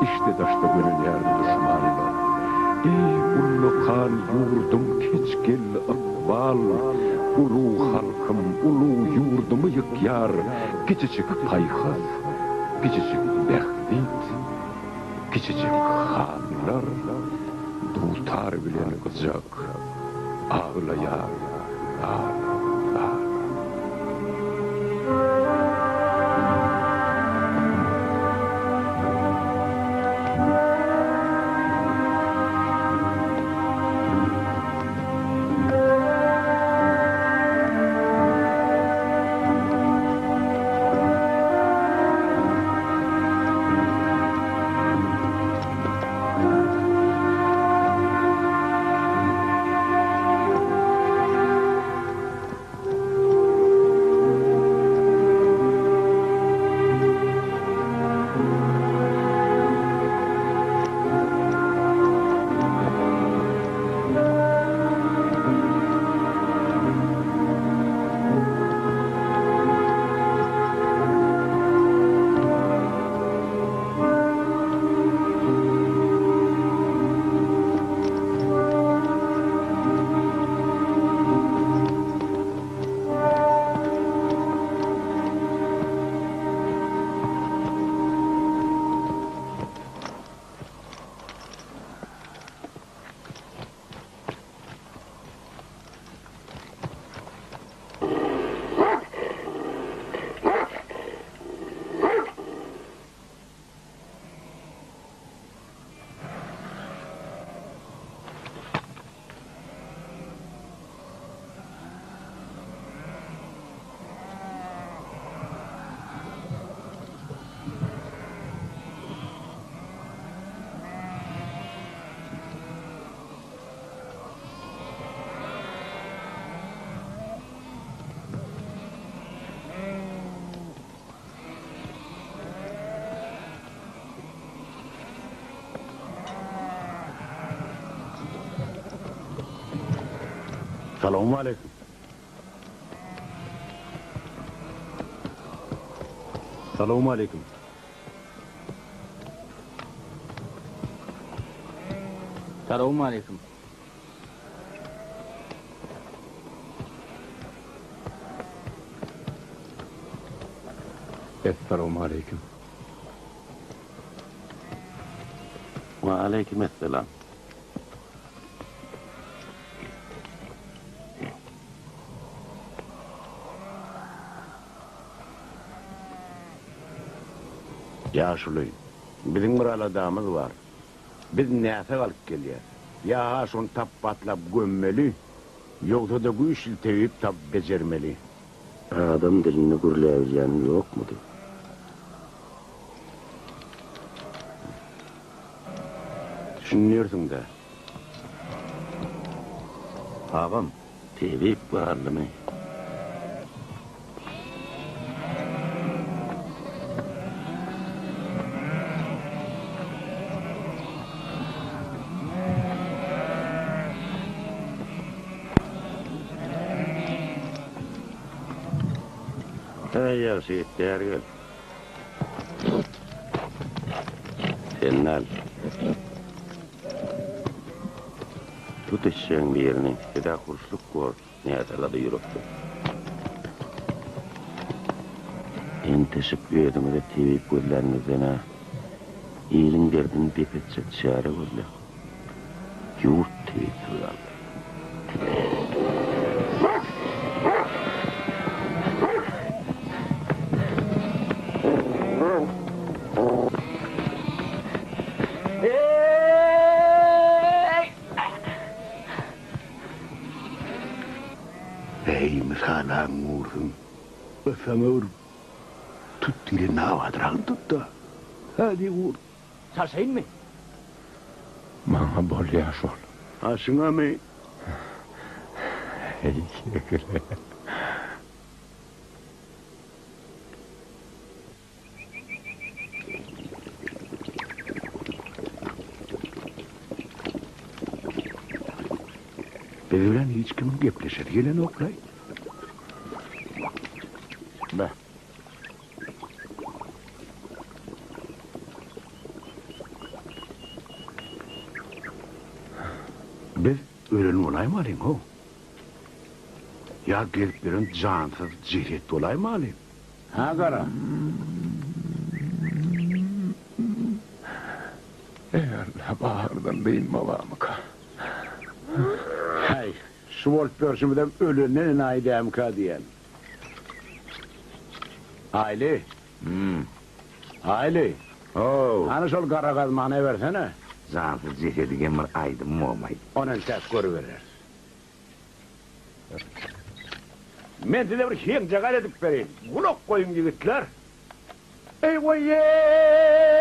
Içde-daşda gönenýär duşmanlar. Eý, ullakan ýurdum keç geldi ykbal, Ulug halkym, ulug ýurdumy ýykýar Kiçijik paýhas, kiçijik bähbit, kiçijik hanlar Dutar bilen gyjak aglaýar zar, zar. Salowmaleýkim. Salowmaleýkim. Salowmaleýkim. Essalowmaleýkim. Waleýkim esselam. Ýaşuly, biziň bir aladamyz bar. Biz näsag alyp gelýäs. Ýa-ha şony tapbatlap gömmeli, ýogsa-da güýçli tebip tapyp bejermeli. Adam dilinde gürläbilýäniň ýokmudy? Düşünersiň-dä. Agam, tebip barlymy? Äý, ýagşy ýigit, bäri gel. Sen-de al. Tut eşegiň birini, siz-ä hurşluk bor, näsalady ýürekde. Enteşip özüňize tebip gözläniňizden-ä, iliň derdini dep etjek çäre gözläň. Ýurt tebipsiz galdy. Eý, mysalaň gursun, ysama bir tut diýlen nabadyragyny tut-da, hä diý gurt. Çalşaýynmy? Maňa bolýa şol. Aşyňamy? Eý, ýegre. Biz bilen hiç kimiň gepleşesi gelenok-laý. Beh. Biz ölen bolaýmalyň-how? Ýa gezip ýören jansyz jeset bolaýmalyň? Hä, Gara? Eý, Alla, bagyrdan dynma barmyka? Häý, şu bolup ýörşümizem ölenden enaýy dälmikä diýýän. Aýly. Aýly. How. Hany şol gara gazmany äbersene. Jansyz jesedi hem bir aýdym bomaý. Ony entäk görübereris. Men size bir heňjagaz edip bereýin. Gulak goýuň, ýigitler. Eý goý-eý,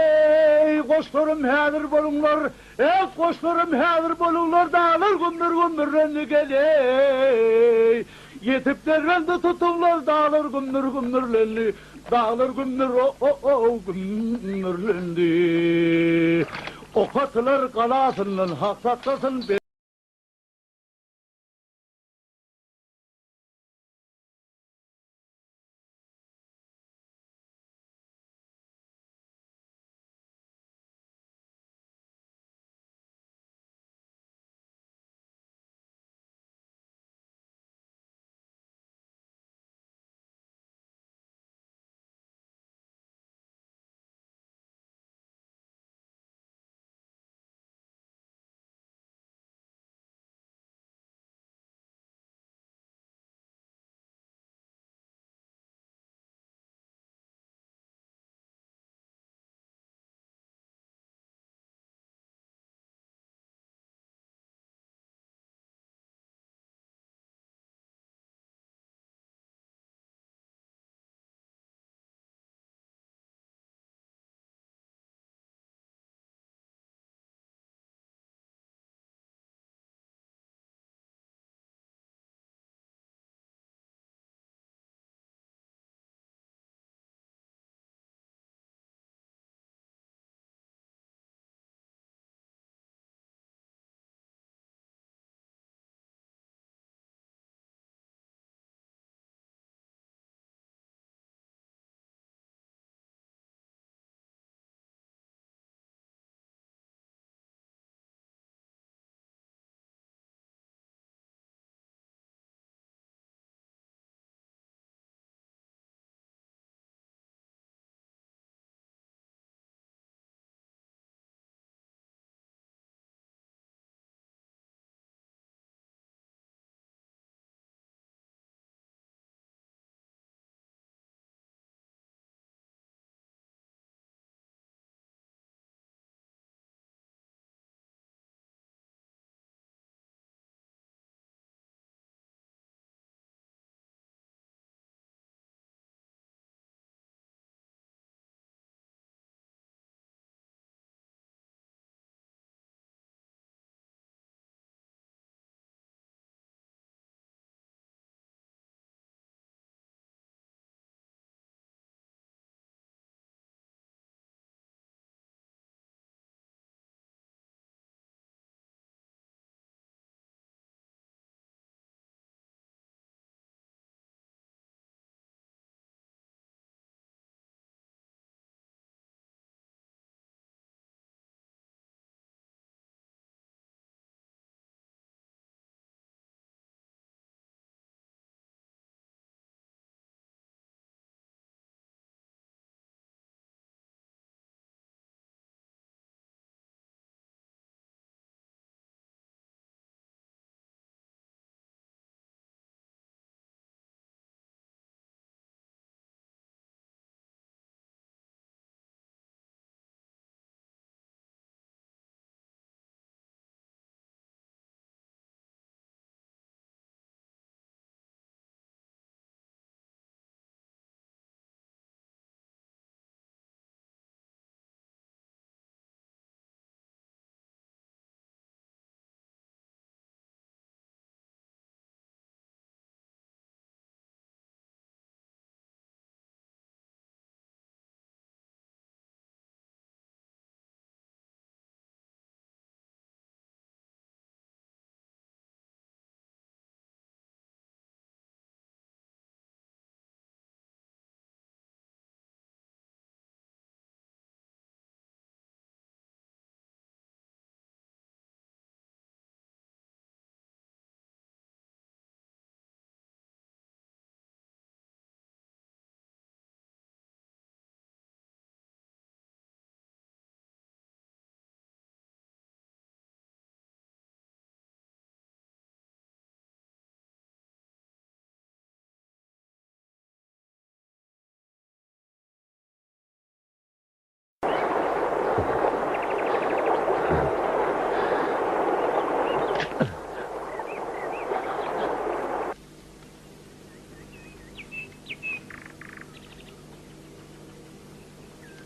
goşlarym häzir boluňlar, Eý, goşlarym häzir boluňlar, Daglar gümmür-gümmürlendi gel-eý. Ýetip derbende tutuňlar, Daglar gümmür-gümmürlendi, Daglar gümmür-o-o-ow gümmürlendi. Ok atylar galasyndan, Hak saklasyn.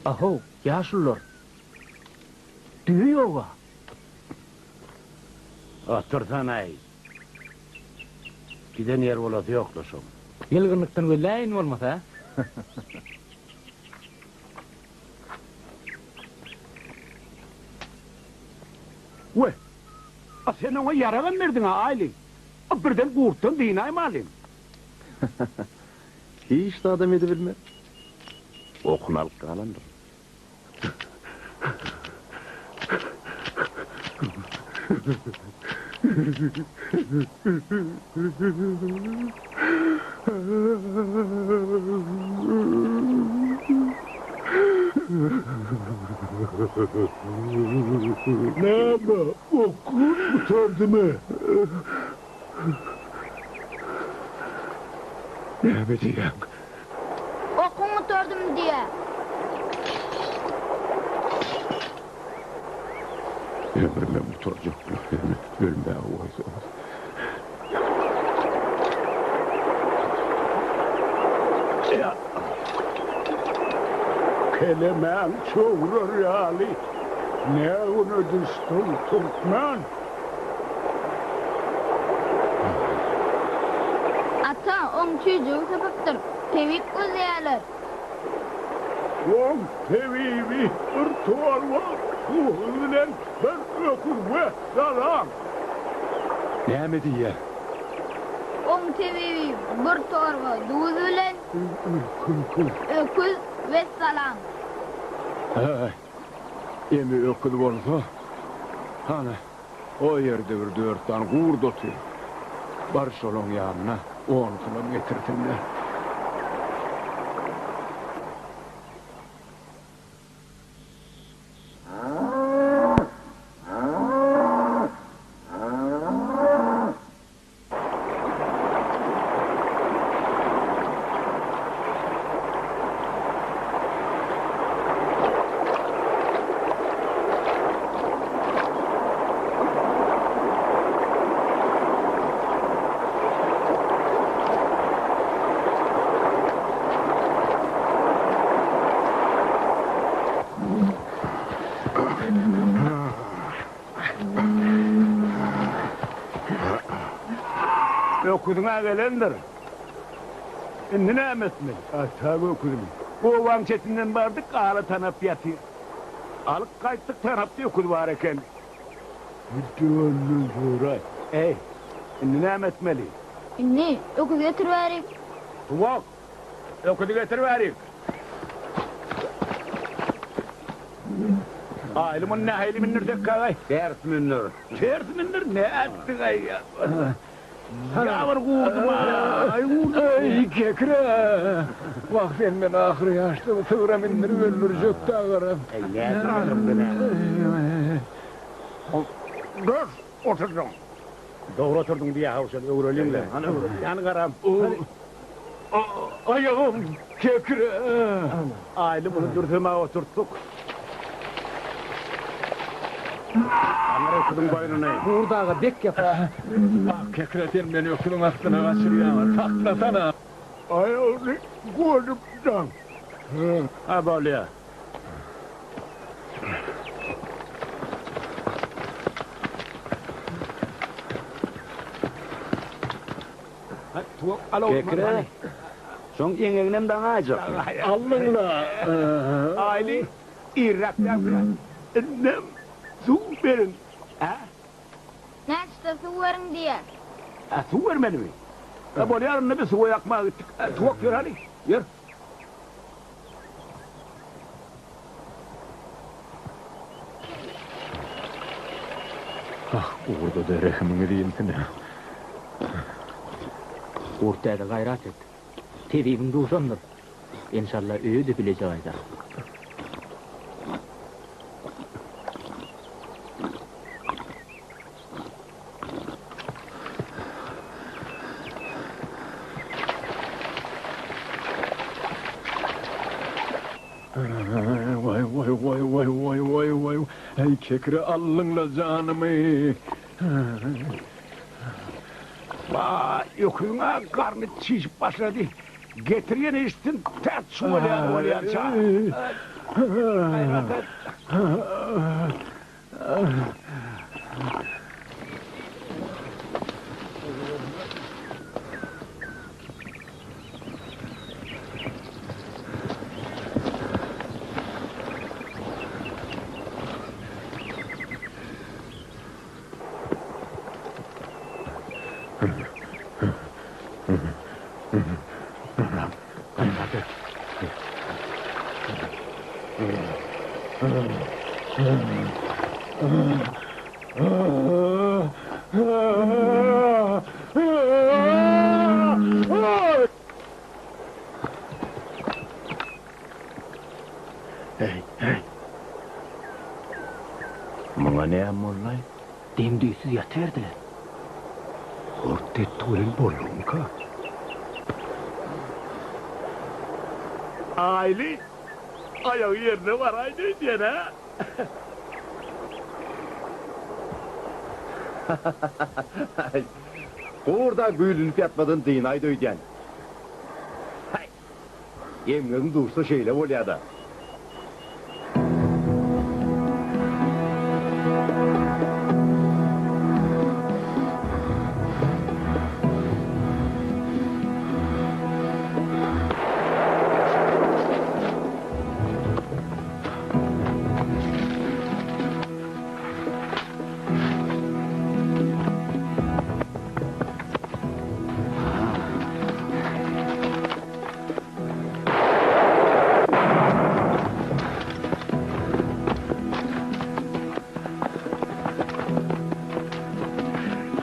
Ahow, ýaşulular. Düýe ýog-a. Otursana-aý. Giden ýer bolasy ýok-la şoň. Ýylgynlykdan gözläýin bolmasa. We, a sen oňa ýaragam berdiň-a, Aýly. A birden gurtdan dynaýmalyň. Hiç zadam edibilmez. Okuny alyp galandyr. Näme, okuň gutardymy? Näme diýýäň? Okuň gutardymy diýýä. Ömrümem gutarjakla, ýöne ölmäge goýsaňyz. Kelemäň çöwrer ýaly nä güne düşdüň, türkmen? Ata, oň çüýjügi sypypdyr. Tebip gözleýärler. Oň tebibi bir torba duz bilen bir öküz wessalam. Näme diýýär? Oň tebibi bir torba duz bilen öküz wessalam. Äý, emi öküz bolsa, hany, o ýerde bir dört sany gurt otyr. Bar şolaň ýanyna, onusynam getirsinler. Öküziň-ä gelendir. Indi näme etmeli? Atak öküzimi. Obaň çetinden bardyk, ala tanap ýatyr. Alyp gaýtdyk, tanapda öküz bar eken. Döndüm soraý. Eý, indi näme etmeli? Indi öküz getiribärik. Tuwak, öküzi getiribärik. Aýly muny nähili mündürsekkäý? Ters mündür. Ters mündür, nätdiň-aý? Ýa bir gurdum-aý, gurdum. Eý, kekre! Wah, sen meni ahyr ýaşda bu sygra mindirip öldürjek-dä garaz. Eý, nätdiň-aý? Dur, oturdyň. Dogry oturdyň diýýä-how şol, öwreliň-le. Hany öwrel. Ýany garam. Aýagym kekre! Aýly muny dürsem-ä oturtdyk. Aňyr öküziň boýnuny. Gurt aga bek ýapyş. Ah, kekre sen meni öküziň astyna gaçyrýaň-a, saklasana! Aýagyny goýup daň. Ha, bolýa. Kekre, şoň eňeginem daňaýjakmy? Aldyň-la. Aýly irräk däl-de. Indem suw beriň, hä? Näçde suw beriň diýýär. Hä, suw bermelimi? Hä, bolýar, onda biz suwa ýakmaga gitdik. Tuwak ýör hany, ýör. Ah, Gurda-da rehimiňiz insin-ä. Gurt däde gaýrat et. Tebibiň duşandyr. Enşalla öýe-de bileje gaýdar. Waý, waý, waý, waý, waý, waý, waý, äý, kekre aldyň-la janymy. Waý, öküziň-ä garny çişip başlady. Getir ýene içsin, tä çuwalýany bolýança. Gaýrat et. Hey, hey. Muňa näme boldy? Dem-düýtsüz ýatyberdiler. Hort etdi welin boldugymyka? Aýly, aýagy ýerine baraýdy öýdýän, hä? Gurda güýlünip ýatmadan dynaýdy öýdýän. Haý! Emgegiň duşsa şeýle bolýa-da.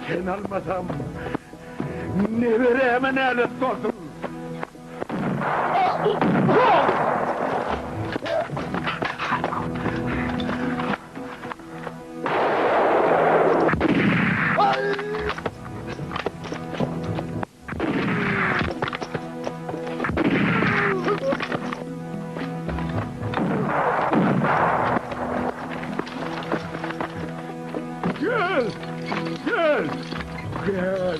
Sen almasam, neberäme nälet bolsun! Gel! Gel! Gel!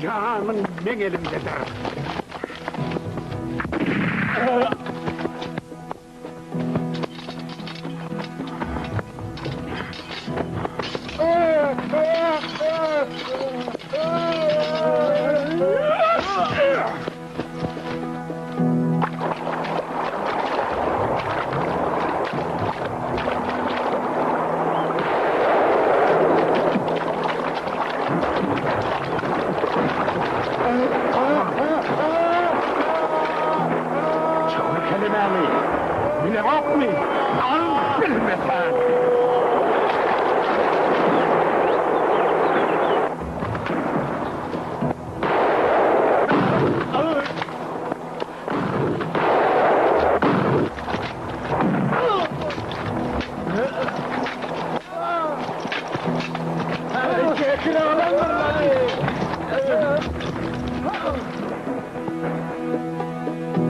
Janyň meň elimdedir. Çykyr kelemäni bileňokmy? Al bilmeseň!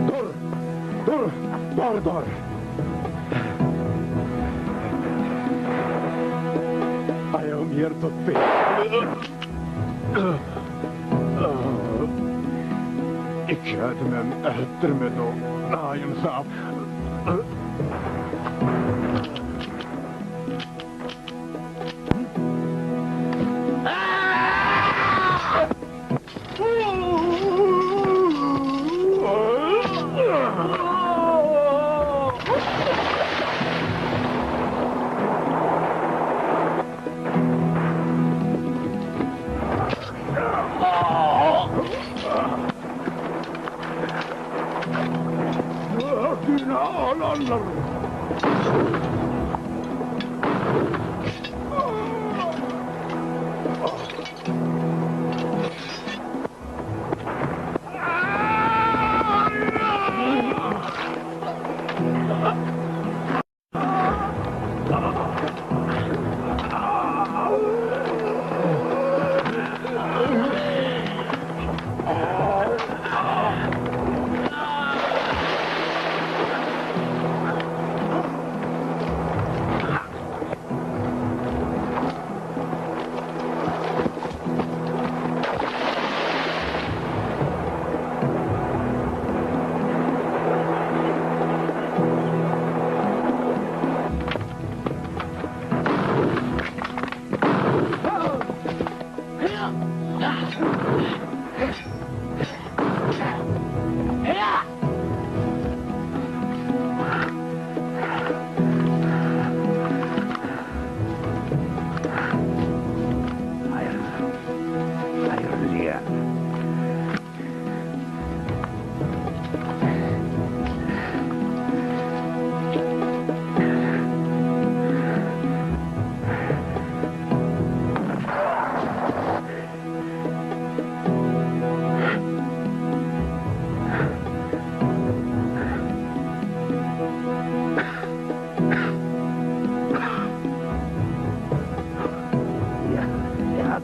Dur! Dur! Dur, dur! Aýagym ýer tutdy. Iki ädimem ätdirmedi o naýynsap. Gördüğünü alanlar.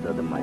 aldadym-aý.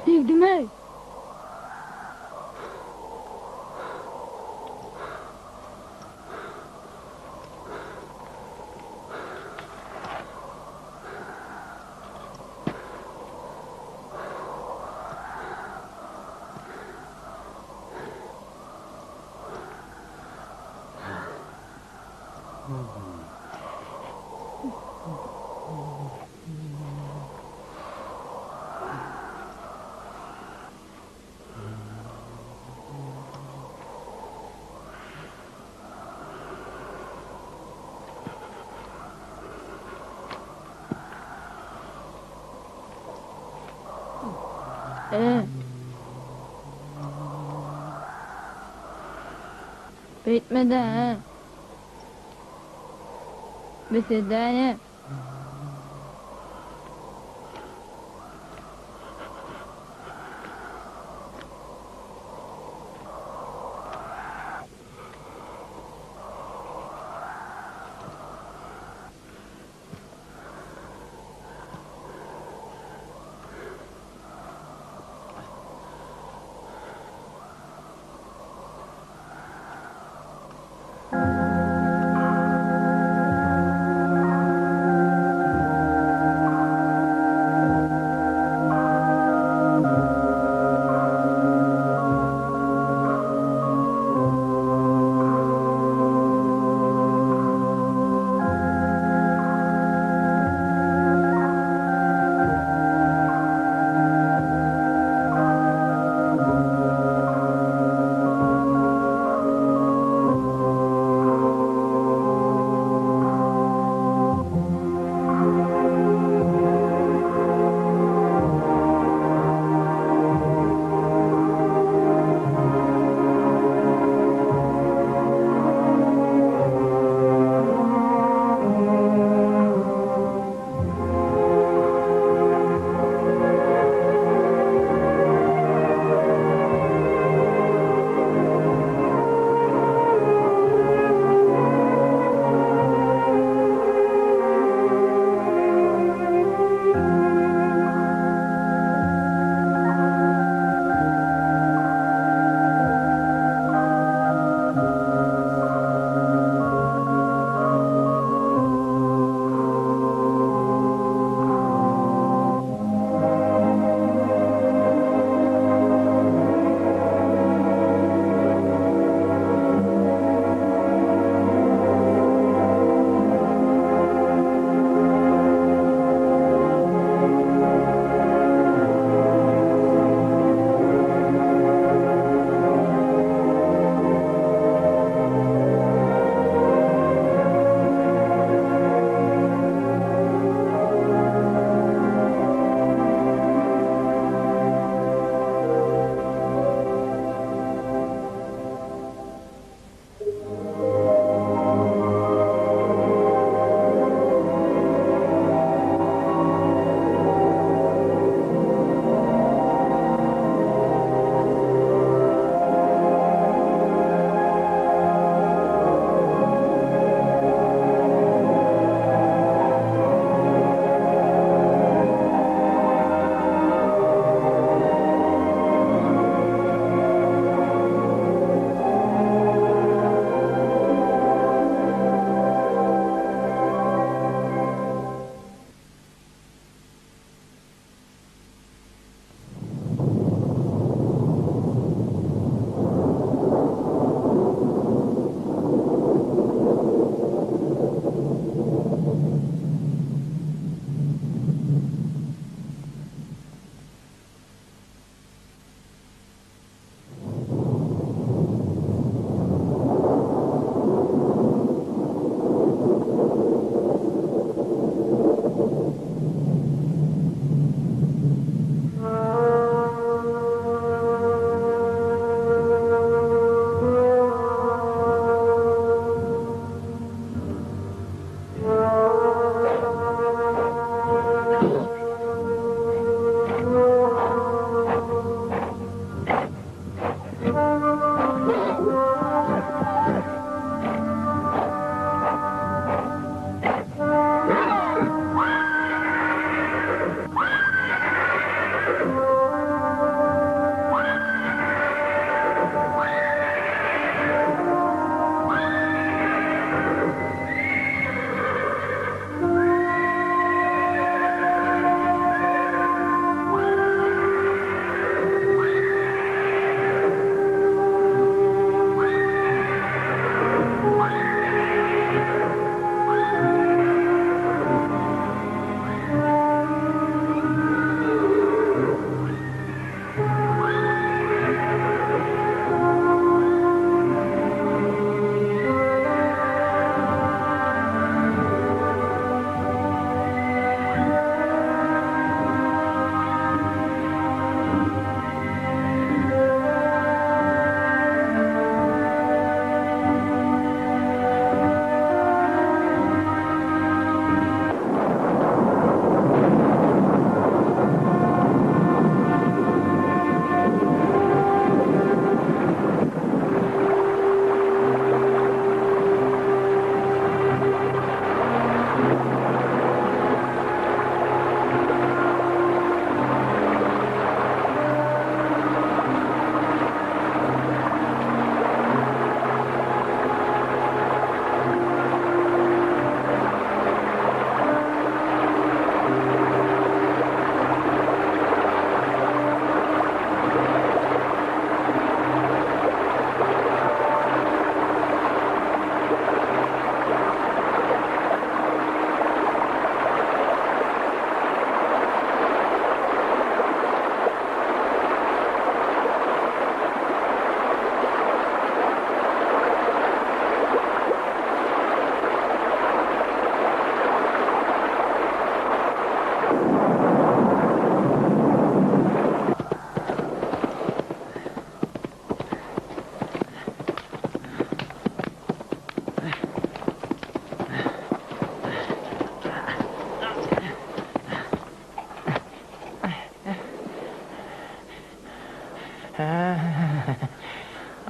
Degdimi? Ee. Beýtme-dä. Bes edäýe.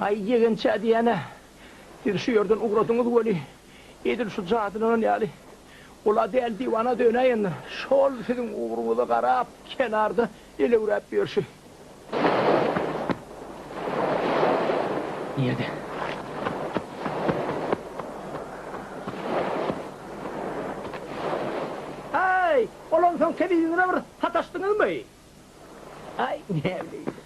Aý, ýegençä diýýän-ä, siz şu ýerden ugradyňyz weli, edil şu jadylanan ýaly, ol-a däli-diwana dönäýendir. Şol siziň ugruňyza garap, kenarda elewräp ýörşi. Nirede? Aý, ol onsoň tebibiňize bir sataşdyňyzmy? Aý, näbileýin.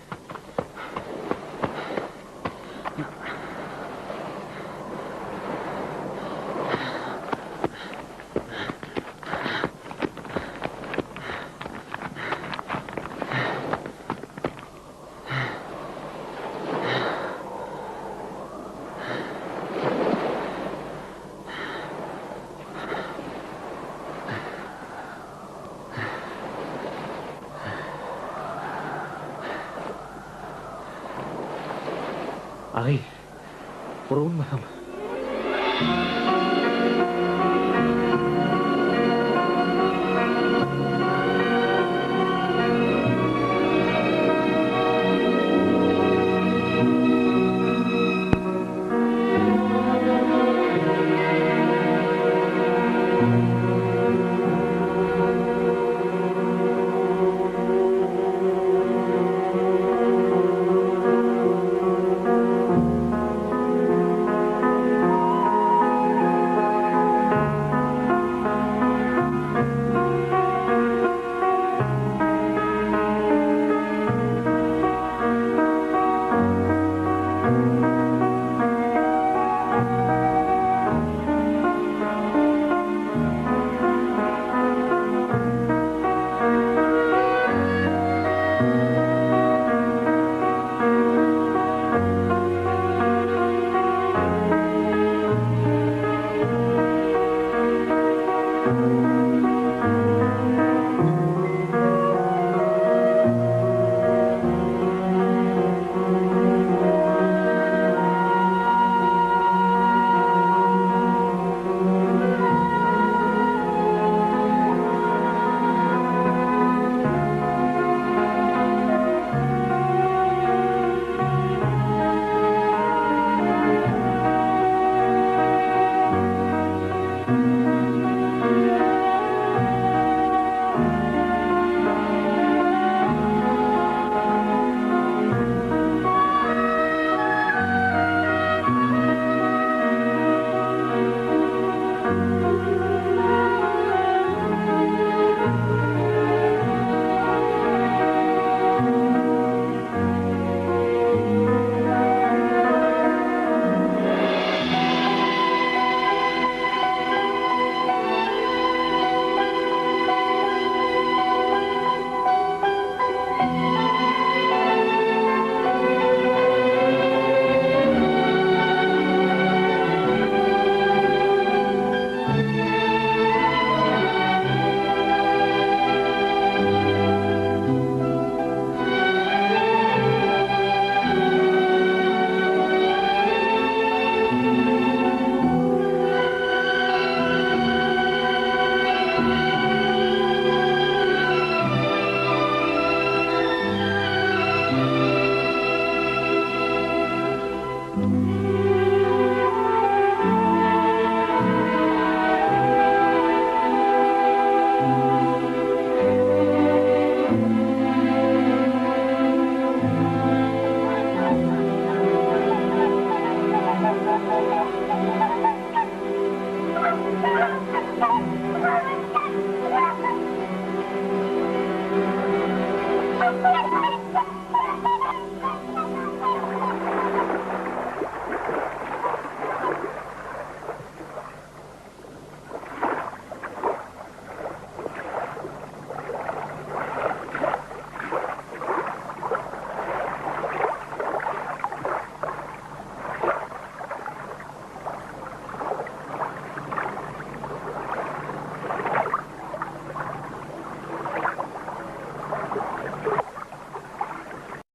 Agy, urulmasam.